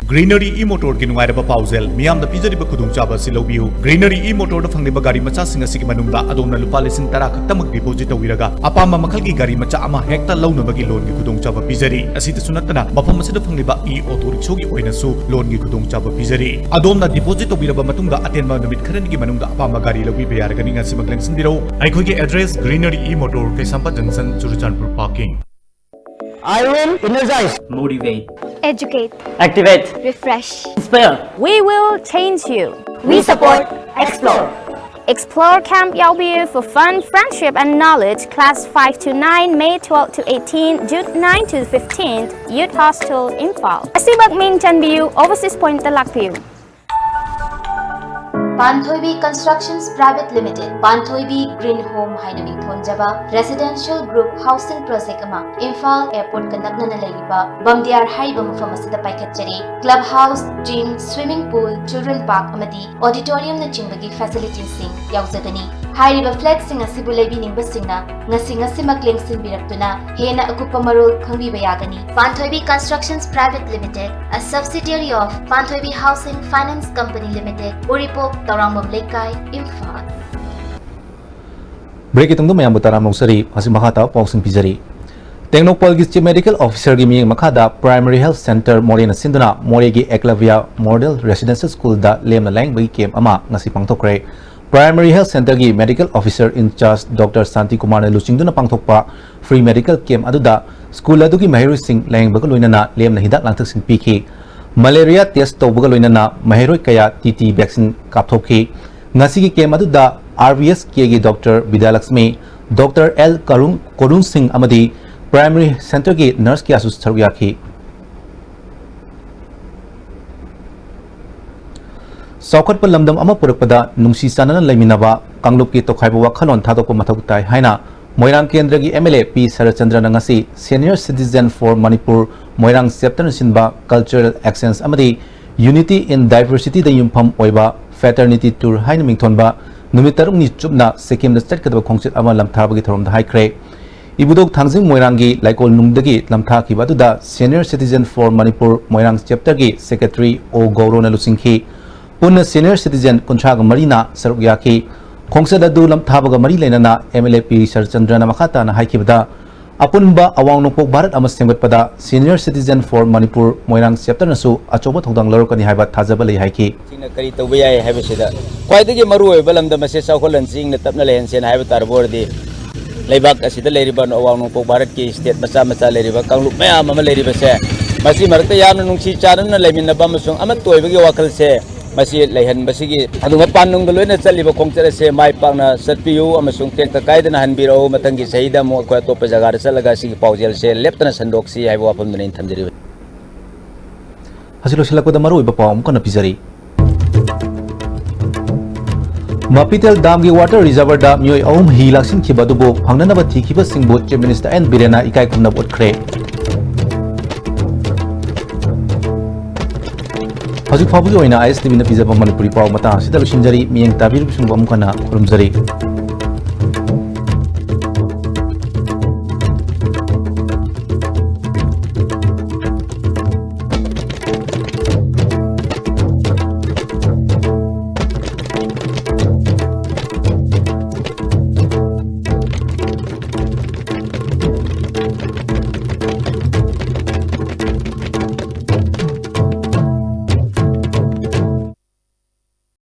Greenery E-Motor ꯒꯤ ꯅꯨꯡꯉꯥꯏꯔꯕ ꯄꯥꯎꯖꯦꯜ, ꯃꯤꯌꯥꯝꯗ ꯄꯤꯖꯔꯤꯕ ꯈꯨꯗꯣꯡꯆꯥꯕ ꯑꯁꯤ ꯂꯧꯕꯤꯌꯨ꯫ Greenery E-Motor ꯗ ꯐꯪꯂꯤꯕ ꯒꯥꯔꯤ ꯃꯆꯥꯁꯤꯡ ꯑꯁꯤꯒꯤ ꯃꯅꯨꯡꯗ ꯑꯗꯣꯝꯅ ꯂꯨꯄꯥ ꯂꯤꯁꯤꯡ ꯇꯔꯥ ꯈꯛꯇꯃꯛ deposit ꯇꯧꯕꯤꯔꯒ ꯑꯄꯥꯝꯕ ꯃꯈꯜꯒꯤ ꯒꯥꯔꯤ ꯃꯆꯥ ꯑꯃ ꯍꯦꯛꯇ ꯂꯧꯅꯕꯒꯤ loan ꯒꯤ ꯈꯨꯗꯣꯡꯆꯥꯕ ꯄꯤꯖꯔꯤ꯫ ꯑꯁꯤꯗꯁꯨ ꯅꯠꯇꯅ ꯃꯐꯝ ꯑꯁꯤꯗ ꯐꯪꯂꯤꯕ E-Auto Rickshaw ꯒꯤ ꯑꯣꯏꯅꯁꯨ loan ꯒꯤ ꯈꯨꯗꯣꯡꯆꯥꯕ ꯄꯤꯖꯔꯤ꯫ ꯑꯗꯣꯝꯅ deposit ꯇꯧꯕꯤꯔꯕ ꯃꯇꯨꯡꯗ ꯑꯇꯦꯟꯕ ꯅꯨꯃꯤꯠ ꯈꯔꯅꯤꯒꯤ ꯃꯅꯨꯡꯗ ꯑꯄꯥꯝꯕ ꯒꯥꯔꯤ ꯂꯧꯕꯤꯕ ꯌꯥꯔꯒꯅꯤ꯫ ꯉꯁꯤꯃꯛ ꯂꯦꯡꯁꯤꯟꯕꯤꯔꯛꯎ꯫ ꯑꯩꯈꯣꯏꯒꯤ address Greenery E-Motor, Keishampat junction, Churachandpur parking꯫ I will energize, motivate, educate, activate, refresh, inspire. We will change you. We support Explore. Explore Camp Yaobiu for fun, friendship, and knowledge. Class five to nine, May twelfth to eighteenth, June ninth to fifteenth, Youth Hostel, Imphal. ꯑꯁꯤꯃꯛ ꯃꯤꯡ ꯆꯟꯕꯤꯌꯨ, Overseas Point ꯇ ꯂꯥꯛꯄꯤꯌꯨ꯫ ꯄꯥꯟꯊꯣꯏꯕꯤ Constructions Private Limited, ꯄꯥꯟꯊꯣꯏꯕꯤ Green Home ꯍꯥꯏꯅ ꯃꯤꯡꯊꯣꯟꯖꯕ residential group housing project ꯑꯃ Imphal airport ꯀ ꯅꯛꯅꯅ ꯂꯩꯔꯤꯕ ꯕꯝꯗꯤꯌꯥꯔ ꯍꯥꯏꯔꯤꯕ ꯃꯐꯝ ꯑꯁꯤꯗ ꯄꯥꯏꯈꯠꯆꯔꯤ꯫ Club house, gym, swimming pool, children park ꯑꯃꯗꯤ auditorium ꯅꯆꯤꯡꯕꯒꯤ facility ꯁꯤꯡ ꯌꯥꯎꯖꯒꯅꯤ꯫ ꯍꯥꯏꯔꯤꯕ flat ꯁꯤꯡ ꯑꯁꯤꯕꯨ ꯂꯩꯕꯤꯅꯤꯡꯕꯁꯤꯡꯅ ꯉꯁꯤ ꯉꯁꯤꯃꯛ ꯂꯦꯡꯁꯤꯟꯕꯤꯔꯛꯇꯨꯅ ꯍꯦꯟꯅ ꯑꯀꯨꯞꯄ ꯃꯔꯣꯜ ꯈꯪꯕꯤꯕ ꯌꯥꯒꯅꯤ꯫ ꯄꯥꯟꯊꯣꯏꯕꯤ Constructions Private Limited, a subsidiary of Panthoibi Housing Finance Company Limited, ꯎꯔꯤꯄꯣꯛ, ꯇꯧꯔꯥꯡꯕꯝ ꯂꯩꯀꯥꯏ, ꯏꯝꯐꯥꯜ꯫ Break ꯀꯤ ꯇꯨꯡꯗ ꯃꯌꯥꯝꯕꯨ ꯇꯔꯥꯝꯅ ꯑꯣꯛꯆꯔꯤ꯫ ꯍꯧꯖꯤꯛ ꯃꯈꯥ ꯇꯥꯕ ꯄꯥꯎꯁꯤꯡ ꯄꯤꯖꯔꯤ꯫ ꯇꯦꯡꯅꯧꯄꯜꯒꯤ Chief Medical Officer ꯒꯤ ꯃꯤꯠꯌꯦꯡ ꯃꯈꯥꯗ Primary Health Centre ꯃꯣꯔꯦꯅ ꯁꯤꯟꯗꯨꯅ ꯃꯣꯔꯦꯒꯤ Eklavya Model Residential School ꯗ ꯂꯦꯝꯅ ꯂꯥꯌꯦꯡꯕꯒꯤ camp ꯑꯃ ꯉꯁꯤ ꯄꯥꯡꯊꯣꯛꯈ꯭ꯔꯦ꯫ Primary Health Centre ꯒꯤ Medical Officer in charge Doctor ꯁꯥꯟꯇꯤ ꯀꯨꯃꯥꯔꯅ ꯂꯨꯆꯤꯡꯗꯨꯅ ꯄꯥꯡꯊꯣꯛꯄ free medical camp ꯑꯗꯨꯗ school ꯑꯗꯨꯒꯤ ꯃꯍꯩꯔꯣꯏꯁꯤꯡ ꯂꯥꯌꯦꯡꯕꯒ ꯂꯣꯏꯅꯅ ꯂꯦꯝꯅ ꯍꯤꯗꯥꯛ ꯂꯥꯡꯊꯛꯁꯤꯡ ꯄꯤꯈꯤ꯫ Malaria test ꯇꯧꯕꯒ ꯂꯣꯏꯅꯅ ꯃꯍꯩꯔꯣꯏ ꯀꯌꯥ T T vaccine ꯀꯥꯞꯊꯣꯛꯈꯤ꯫ ꯉꯁꯤꯒꯤ camp ꯑꯗꯨꯗ R V S K ꯒꯤ Doctor ꯕꯤꯗ꯭ꯌꯥꯂꯛꯁꯃꯤ, Doctor L ꯀꯔꯨꯡ, ꯀꯣꯔꯨꯟ ꯁꯤꯡ ꯑꯃꯗꯤ Primary Centre ꯒꯤ nurse ꯀꯌꯥꯁꯨ ꯁꯔꯨꯛ ꯌꯥꯈꯤ꯫ ꯆꯥꯎꯈꯠꯄ ꯂꯝꯗꯝ ꯑꯃ ꯄꯨꯔꯛꯄꯗ ꯅꯨꯡꯁꯤ ꯆꯥꯟꯅꯅ ꯂꯩꯃꯤꯟꯅꯕ, ꯀꯥꯡꯂꯨꯞꯀꯤ ꯇꯣꯈꯥꯏꯕ ꯋꯥꯈꯜꯂꯣꯟ ꯊꯥꯗꯣꯛꯄ ꯃꯊꯧ ꯇꯥꯏ ꯍꯥꯏꯅ ꯃꯣꯏꯔꯥꯡ ꯀꯦꯟꯗ꯭ꯔꯒꯤ M L A ꯄꯤ ꯁꯔꯠꯆꯟꯗ꯭ꯔꯅ ꯉꯁꯤ Senior Citizen for Manipur Moirang chapter ꯅ ꯁꯤꯟꯕ Cultural Exchange ꯑꯃꯗꯤ Unity in Diversity ꯗ ꯌꯨꯝꯐꯝ ꯑꯣꯏꯕ Fraternity Tour ꯍꯥꯏꯅ ꯃꯤꯡꯊꯣꯟꯕ ꯅꯨꯃꯤꯠ ꯇꯔꯨꯛꯅꯤ ꯆꯨꯞꯅ ꯁꯤꯛꯀꯤꯝꯗ ꯆꯠꯀꯗꯕ ꯈꯣꯡꯆꯠ ꯑꯃ ꯂꯝꯊꯥꯕꯒꯤ ꯊꯧꯔꯝꯗ ꯍꯥꯏꯈ꯭ꯔꯦ꯫ ꯏꯕꯨꯙꯧ ꯊꯥꯡꯖꯤꯡ ꯃꯣꯏꯔꯥꯡꯒꯤ ꯂꯥꯏꯀꯣꯜꯅꯨꯡꯗꯒꯤ ꯂꯝꯊꯥꯈꯤꯕ ꯑꯗꯨꯗ Senior Citizen for Manipur Moirang chapter ꯒꯤ Secretary ꯑꯣ ꯒꯧꯔꯣꯅ ꯂꯨꯆꯤꯡꯈꯤ꯫ ꯄꯨꯟꯅ Senior Citizen ꯀꯨꯟꯊ꯭ꯔꯥꯒ ꯃꯔꯤꯅ ꯁꯔꯨꯛ ꯌꯥꯈꯤ꯫ ꯈꯣꯡꯆꯠ ꯑꯗꯨ ꯂꯝꯊꯥꯕꯒ ꯃꯔꯤ ꯂꯩꯅꯅ M L A ꯄꯤ ꯁꯔꯠꯆꯟꯗ꯭ꯔꯅ ꯃꯈꯥ ꯇꯥꯅ ꯍꯥꯏꯈꯤꯕꯗ, ꯑꯄꯨꯟꯕ ꯑꯋꯥꯡ ꯅꯣꯡꯄꯣꯛ ꯚꯥꯔꯠ ꯑꯃ ꯁꯦꯝꯒꯠꯄꯗ Senior Citizen for Manipur Moirang chapter ꯅꯁꯨ ꯑꯆꯧꯕ ꯊꯧꯗꯥꯡ ꯂꯧꯔꯛꯀꯅꯤ ꯍꯥꯏꯕ ꯊꯥꯖꯕ ꯂꯩ ꯍꯥꯏꯈꯤ꯫ ꯁꯤꯅ ꯀꯔꯤ ꯇꯧꯕ ꯌꯥꯏ ꯍꯥꯏꯕꯁꯤꯗ, ꯈ꯭ꯋꯥꯏꯗꯒꯤ ꯃꯔꯨꯑꯣꯏꯕ ꯂꯝꯗꯝ ꯑꯁꯤ ꯆꯥꯎꯈꯠꯍꯟꯁꯤ, ꯏꯪꯅ ꯇꯞꯅ ꯂꯩꯍꯟꯁꯦꯅ ꯍꯥꯏꯕ ꯇꯥꯔꯕ ꯑꯣꯏꯔꯗꯤ, ꯂꯩꯕꯥꯛ ꯑꯁꯤꯗ ꯂꯩꯔꯤꯕ ꯑꯋꯥꯡ ꯅꯣꯡꯄꯣꯛ ꯚꯥꯔꯠꯀꯤ state ꯃꯆꯥ ꯃꯆꯥ ꯂꯩꯔꯤꯕ ꯀꯥꯡꯂꯨꯞ ꯃꯌꯥꯝ ꯑꯃ ꯂꯩꯔꯤꯕꯁꯦ, ꯃꯁꯤ ꯃꯔꯛꯇ ꯌꯥꯝꯅ ꯅꯨꯡꯁꯤ ꯆꯥꯟꯅꯅ ꯂꯩꯃꯤꯟꯅꯕ ꯑꯃꯁꯨꯡ ꯑꯃꯠꯇ ꯑꯣꯏꯕꯒꯤ ꯋꯥꯈꯜꯁꯦ ꯃꯁꯤ ꯂꯩꯍꯟꯕꯁꯤꯒꯤ, ꯑꯗꯨ ꯃꯄꯥꯟ ꯅꯨꯡꯗ ꯂꯣꯏꯅ ꯆꯠꯂꯤꯕ ꯈꯣꯡꯆꯠ ꯑꯁꯦ ꯃꯥꯏ ꯄꯥꯛꯅ ꯆꯠꯄꯤꯌꯨ ꯑꯃꯁꯨꯡ ꯇꯦꯛꯇ ꯀꯥꯏꯗꯅ ꯍꯟꯕꯤꯔꯛꯎ꯫ ꯃꯊꯪꯒꯤ ꯆꯍꯤꯗ ꯑꯃꯨꯛ ꯑꯩꯈꯣꯏ ꯑꯇꯣꯞꯄ ꯖꯒꯥꯗ ꯆꯠꯂꯒ ꯁꯤꯒꯤ ꯄꯥꯎꯖꯦꯜꯁꯦ ꯂꯦꯞꯇꯅ ꯁꯟꯗꯣꯛꯁꯤ ꯍꯥꯏꯕ ꯋꯥꯐꯝꯗꯨꯅꯤ ꯑꯩꯅ ꯊꯝꯖꯔꯤꯕ꯫ ꯍꯧꯖꯤꯛ ꯂꯣꯏꯁꯤꯜꯂꯛꯄꯗ ꯃꯔꯨꯑꯣꯏꯕ ꯄꯥꯎ ꯑꯃꯨꯛ ꯍꯟꯅ ꯄꯤꯖꯔꯤ꯫ ꯃꯄꯤꯇꯦꯜ ꯗꯥꯝꯒꯤ ꯋꯥꯇꯔ ꯔꯤꯖꯔꯚꯔꯗ ꯃꯤꯑꯣꯏ ꯑꯍꯨꯝ ꯍꯤ ꯂꯥꯛꯁꯤꯟꯈꯤꯕ ꯑꯗꯨꯕꯨ ꯐꯪꯅꯅꯕ ꯊꯤꯈꯤꯕꯁꯤꯡꯕꯨ ꯆꯤꯐ ꯃꯤꯅꯤꯁꯇꯔ ꯑꯦꯟ ꯕꯤꯔꯦꯟꯅ ꯏꯀꯥꯏ ꯈꯨꯝꯅꯕ ꯎꯠꯈ꯭ꯔꯦ꯫ ꯍꯧꯖꯤꯛ ꯐꯥꯎꯕꯒꯤ ꯑꯣꯏꯅ ꯑꯥꯏ ꯑꯦꯁ ꯇꯤ ꯚꯤꯅ ꯄꯤꯖꯕ ꯃꯅꯤꯄꯨꯔꯤ ꯄꯥꯎ ꯃꯇꯥꯡ ꯑꯁꯤꯗ ꯂꯣꯏꯁꯤꯟꯖꯔꯤ꯫ ꯃꯤꯠꯌꯦꯡ ꯇꯥꯕꯤꯔꯤꯕꯁꯤꯡꯕꯨ ꯑꯃꯨꯛ ꯍꯟꯅ ꯈꯨꯔꯨꯝꯖꯔꯤ꯫